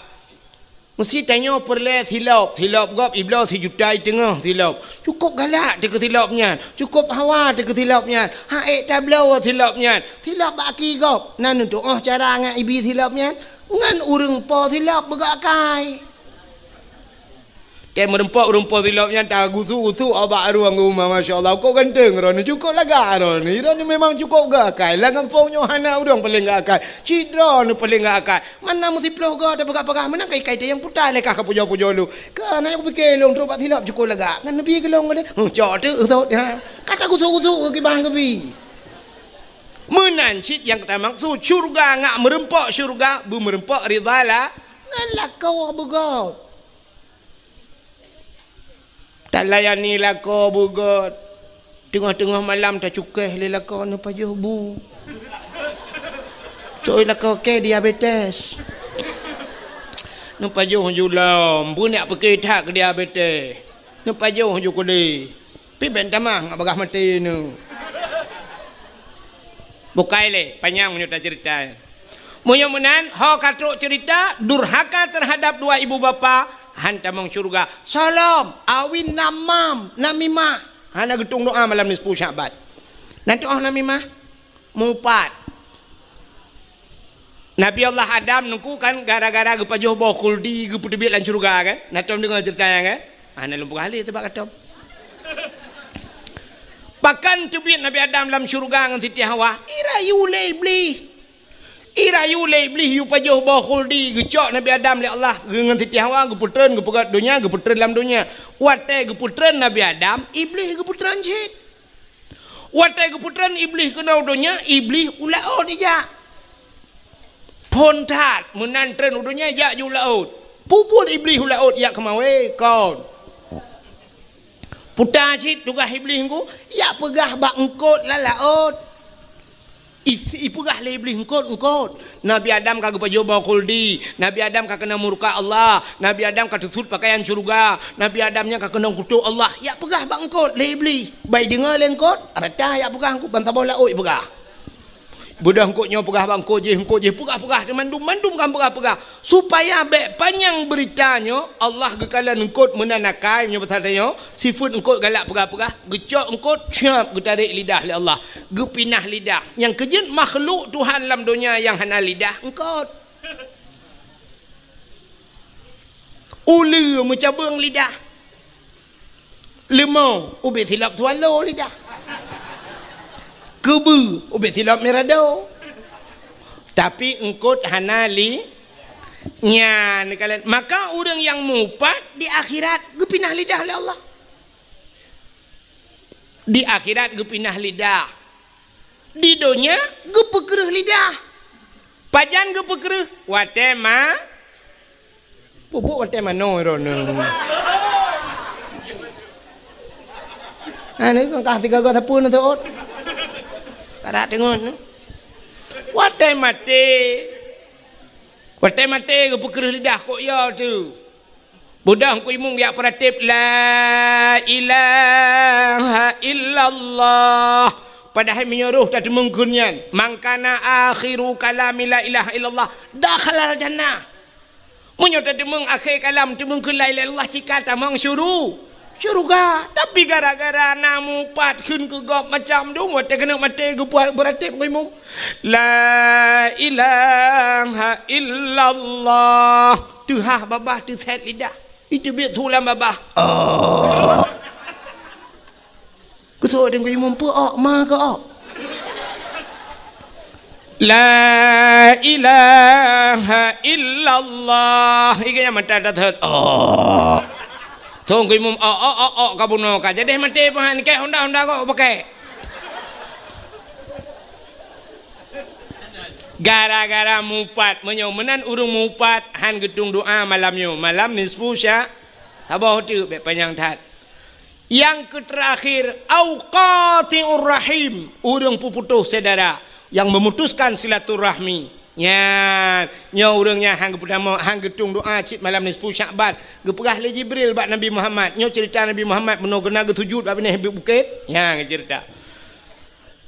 Meusi tanyoe peureulée silop, silop gob ibloe sijuta i teungoh silop. Cukôp galak teuh keu silop nyan, cukôp hawa teuh keu silop nyan, han ék tabloe silop nyan. Silop bak aki gob, na neutuoh cara ngon ibi silop nyan, ngon ureuëng po silop beugok akai. Tée meureumpok ureuëng po silop nyan tagusu-gusu bak rueng uma, masya Allah, kok ganteng droeneuh, cukôp lagak droeneuh. Droeneuh memang cukôp gok akai, lam gampông nyoe hana ureuëng paleng gok akai, cit droeneuh paleng gok akai. Mana meusiplôh goe tapeugah-peugah, meunan kai-kai teuh nyang puta lé kah ka pujoe-pujoe lôn. Keu hana nyang kupike lôn trok bak silop cukôp lagak. Ngon neubi keu lôn lé. Huh, cok teuk sot, ha. Ka tagusu-gusu keu kiban keubi. Meunan cit nyang tamaksud syeuruga ngat meureumpok syeuruga, beumeureumpok ridha la-, ngon lakoe beugôt. Talayani lakoe beugôt. Teungoh-teungoh malam tacukéh lé lakoe neupajoh bu. Soe lakoe kée diabetes. Neupajoh ju lom, beunyak pike that keu dia bete. Neupajoh ju kudeh. Pi ben tamah ngat bagah maté neu. Bukai lé, panyang meunyoe taceurita. Meunyoe meunan, ho ka trok ceurita, durhaka terhadap dua ibu bapa, han tamong syeuruga. Soe lom, awin namam, namimah. Hana geutueng doa malam nisfu Sya'ban. Nanti oh namimah, mupat. Nabi Allah Adam nungku kan gara-gara geupajoh boh khuldi geupeuteubiet lam syeuruga kan? Na tom deungoe ceurita nyan kan? Hana lôn peugah lé teubat katom. Pakon teubiet Nabi Adam lam syeuruga ngon Siti Hawa? Irayu lé Iblih. Irayu lé Iblih yue pajoh boh khuldi geucok Nabi Adam lé Allah ngon Siti Hawa geupeutreun geupeugöt donya geupeutreun lam donya. Watée geupeutreun Nabi Adam, Iblih geupeutreun cit. Watée geupeutreun Iblih keunoe u donya, Iblih u laôt ijak. Phon that, meunan treun u donya jak ju u laôt. Peue buet Iblih u laôt jak keumawe kon. Puta cit tugaih Iblih nungku, jak peugah bak eungkôt lam laôt. I-, ipeugah lé Iblih eungkôt-eungkôt. Nabi Adam ka geupajoh boh khuldi. Nabi Adam ka keunong murka Allah. Nabi Adam ka teusut peukayan syeuruga. Nabi Adam nyan ka keunong kutok Allah. Jak peugah bak eungkôt lé Iblih. Bai deungoe lé eungkôt, rata jak peugah eungkôt ban saboh laôt peugah. Beudôh eungkôt nyoe peugah bak eungkôt jéh, eungkôt jéh peugah-peugah, mandum-mandum kan peugah-peugah. Supaya bék panyang beurita nyoe, Allah geukalon eungkôt meunan akai, meunyoe pasal tanyoe, sifeuet eungkôt galak peugah-peugah, geucok eungkôt, cap, geutarek lidah lé Allah, geupinah lidah. Nyang keujeuet makhluk Tuhan lam donya nyang hana lidah, eungkôt. Uleue meucabeueng lidah. Leumo ubit silop swallow lidah. Keubeue ubit silop mirado. Tapi eungkôt hana li-, nyan kalon. Maka ureuëng nyang mupat di akhirat geupinah lidah lé Allah. Di akhirat geupinah lidah. Di donya geupeukreueh lidah. Pajan geupeukreueh? Watée ma-, pupuk watée manoe droeneueh. Ha, ni kan kah tiga gata pun tu ot. Karat dengon. Watée maté. Watée maté geupeukreueh lidah kok ya tu. Beudôh Teungku Imum jak peuratéb, "La ilaha illallah." Padahai meunyoe roh tateumeung kheun nyan, "Man kana akhiru kalami la ilaha illallah, dakhalal jannah." Meunyoe tateumeung akhé kalam teumeung kheun la ilaha illallah, cit ka tamong syuru-, syeuruga. Tapi gara-gara na mupat kheun keu gob macam dum, watée keuneuk maté geupeuratéb Teungku Imum, "La ilaha illallah." Teuhah babah teusét lidah. Iteubiet su lam babah. Oh. Keusoe Teungku Imum peue ok, ma keu ok. La ilaha illallah. Iga nyang mata dah thot. Oh. Teungku Imum ok, ok, ok, ok, ka bunoe ka. Jadi maté pahan kek honda-honda kok pakai. Gara-gara mupat, meunyoe meunan ureuëng mupat han geutueng doa malam nyoe, malam nisfu sya-, saboh teuk bék panyang that. Nyang keuterakhir, au qati'ur rahim, ureuëng peuputôh syedara, nyang memutuskan silaturahmi. Nyan, nyoe ureuëng nyang han geupeudamong, han geutueng doa cit malam nisfu Sya'ban. Geupeugah lé Jibril bak Nabi Muhammad, nyoe ceurita Nabi Muhammad meunoe geuneuk geuseujut bak binéh bukét. Nyan geuceurita.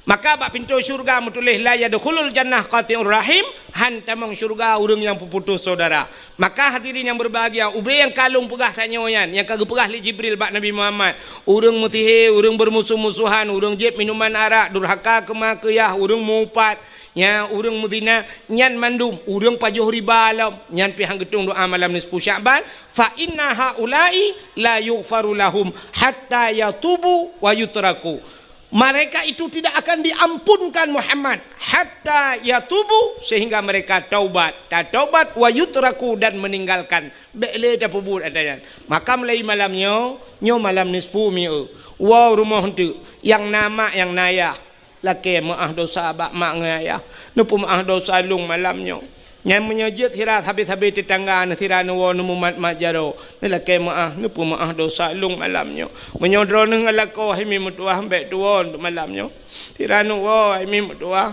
Maka bak pintoe syeuruga meutuléh, "La yadkhulul jannah qati'ur rahim," han tamong syeuruga ureuëng nyang peuputôh syedara. Maka hadirin nyang berbahagia, ubé nyang ka lôn peugah tanyoe nyan, nyang ka geupeugah lé Jibril bak Nabi Muhammad, ureuëng meusihé, ureuëng beurmusoh-musohan, ureuëng jieb minuman arak, durhaka keu ma keu yah, ureuëng mupat, nya ureuëng meuzina, nyan mandum ureuëng pajoh riba lom, nyan pih han geutueng doa malam nisfu Sya'ban, "Fa inna haula'i la yughfaru lahum hatta yatubu wa yutraku." Mereka itu tidak akan diampunkan Muhammad hatta yatubu, sehingga mereka taubat, tataubat, wa yutraku, dan meninggalkan. Bék lé tapeubuet ata nyan. Maka mulai malam nyoe, nyoe malam nisfu mieu. Woe rumoh eunteuk, nyang na mak, nyang na yah. Lakée meuáh dosa bak mak ngon ayah. Neupeumeuáh dosa lôn malam nyoe. Nyan meunyoe jeuet sira sabe-sabe teutangga neuh sira neuwoe neumumat-mat jaroe, neulakée meuáh, neupeumeuáh dosa lôn malam nyoe. Meunyoe droeneuh ngon lakoe hai mi meutuwah bék tuwoe malam nyoe. Sira neuwoe hai mi meutuwah,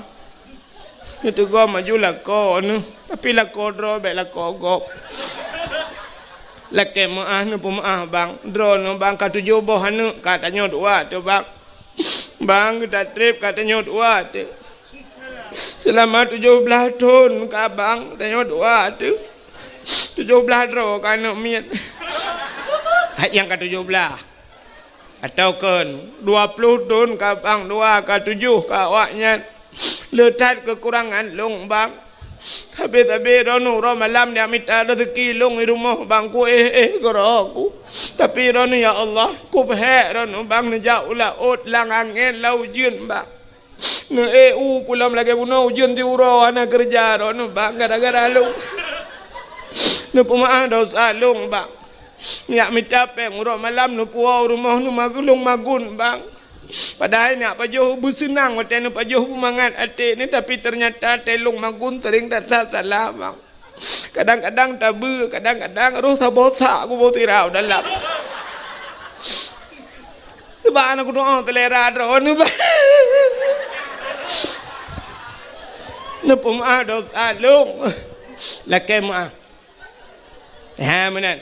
neuteugom aju lakoe neuh, tapi lakoe droe bék lakoe gob. Lakée meuáh neupeumeuáh, Bang. Droeneuh, Bang, ka tujoh boh aneuk ka tanyoe dua teuh, Bang. Bang, geuta treb ka tanyoe dua teuh. Seulama tujoh blaih thon ka, Bang, tanyoe dua teuh. Tujoh blaih droe ka aneuk miet. Hai nyang ka tujoh blaih. Atawa kon dua ploh thon ka, Bang, dua ka tujoh ka awaknyan. Le that keukurangan lôn, Bang. Sabe-sabe droeneuh uroe malam neujak mita raseuki lôn di rumoh, Bang, kuéh-éh keudroe ku. Tapi droeneuh, ya Allah, kupeuhék droeneuh, Bang, neujak u laôt lam angén lam ujeuen, Bang. Neuék u pulam lagée bunoe ujeuen siuroe, hana keureuja droeneuh, Bang, gara-gara lôn. Neupeumeuáh desya lôn, Bang. Neujak mita péng uroe malam neupuwoe u rumoh neumagun, lôn magun, Bang. Padahai neujak pajoh beuseunang watée neupajoh beumangat até neuh, tapi teunyata watée lôn magun seuring that salah, Bang. Kadang-kadang tabeue, kadang-kadang roh saboh sak kuboh sira u dalam. Sabab hana kutu'oh seulera droeneuh, Bang. Neupeumeuáh desya lôn. Lakée meuáh. Ha, meunan.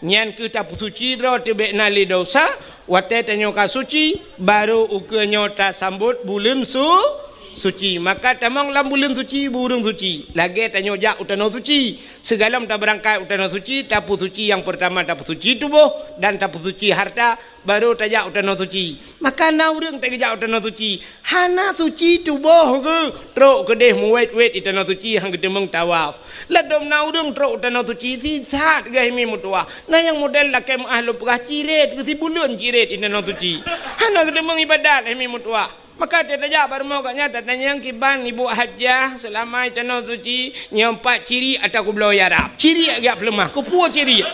Nyan keuh tapeusuci droe teuh bék na lé desya, watée tanyoe ka suci, barô ukeue nyoe tasambot buleuen su-, suci. Maka tamong lam buleuen suci, bu ureuëng suci. Lagée tanyoe jak u tanoh suci. Sigohlom tabeurangkat u tanoh suci, tapeusuci nyang peurtama, tapeusuci tuboh dan tapeusuci hareuta, barô tajak u tanoh suci. Maka na ureuëng teugeujak u tanoh suci, hana suci tuboh geuh, trok keudeh meuwét-wét di tanoh suci, han geuteumeung tawaf. Ladôm na ureuëng trok u tanoh suci, sisat geuh himiet meutuwah. Na nyang model lakée meuáh lôn peugah cirét, geuh sibuleuen cirét di tanoh suci. Hana geuteumeung iébadat himiet meutuwah. Maka teutajak bak rumoh gobnyan tatanyong kiban ibu hajah seulama i tanoh suci, nyoe pat ciriek atawa kubloe arab. Ciriek geujak peuleumah, keupeue ciriek?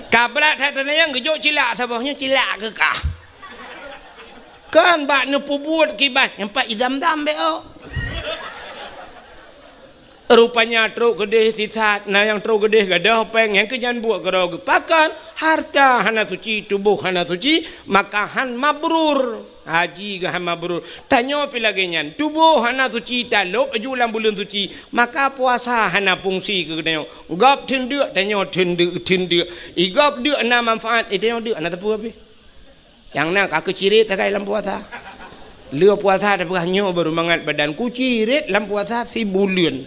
Ka brat that tatanyong geujok cilak saboh, nyoe cilak keu kah. Kan bak neupeubuet kiban, nyoe pat i zam-zam bék ôk. Rupanya trok keudeh sisat, na nyang trok keudeh gadôh péng, nyang keu nyan buet keudroe geuh. Pakon? Hareuta hana suci, tuboh hana suci, maka han mabrur. Haji geuh han mabrur. Tanyoe pih lagée nyan, tuboh hana suci, talôb laju lam buleuen suci, maka puasa hana fungsi keu geutanyoe. Gob theun deuk, tanyoe theun deuk, theun deuk. I gob deuk na manfaat, i tanyoe deuk hana teupeu pih. Nyang na ka keucirét sagai lam puasa. Lheueh puasa tapeugah nyoe baru mangat badan ku cirét lam puasa sibuleuen.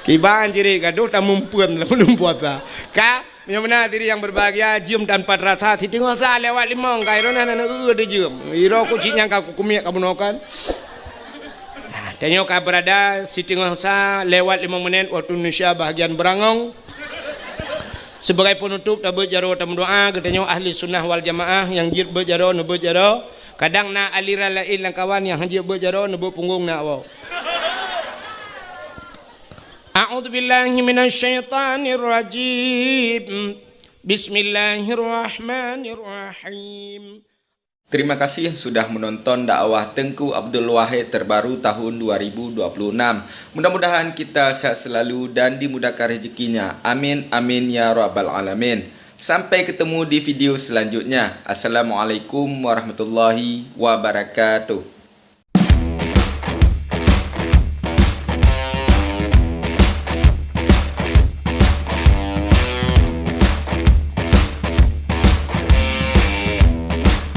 Kiban cirét gadôh tamumpeuen lam buleuen puasa. Ka, meunyoe meunan hadirin yang berbahagia, jeuem tanpa terasa siteungoh sa lewat limong ka, i droeneuh hana eu-eu teuh jeuem. I droe ku cit nyang ka kukumiek ka bunoe kan. Nah, tanyoe ka berada siteungoh sa lewat limong menit waktu Indonesia bahagian Berangong. Sibagai penutup, tabeuet jaroe tameudoa, geutanyoe ahli sunnah wal jamaah nyang jeuet beuet jaroe, neubeuet jaroe. Kadang na aliran laén lam kawan nyang han jeuet beuet jaroe, neubeuet punggong na awak. A'udzubillahi minasyaitonirrajim. Bismillahirrahmanirrahim. Terima kasih sudah menonton dakwah Teungku Abdul Wahid terbaru tahun dua ribu dua puluh enam. Mudah-mudahan kita sehat selalu dan dimudahkan rezekinya. Amin, amin, ya rabbal alamin. Sampai ketemu di video selanjutnya. Assalamualaikum warahmatullahi wabarakatuh.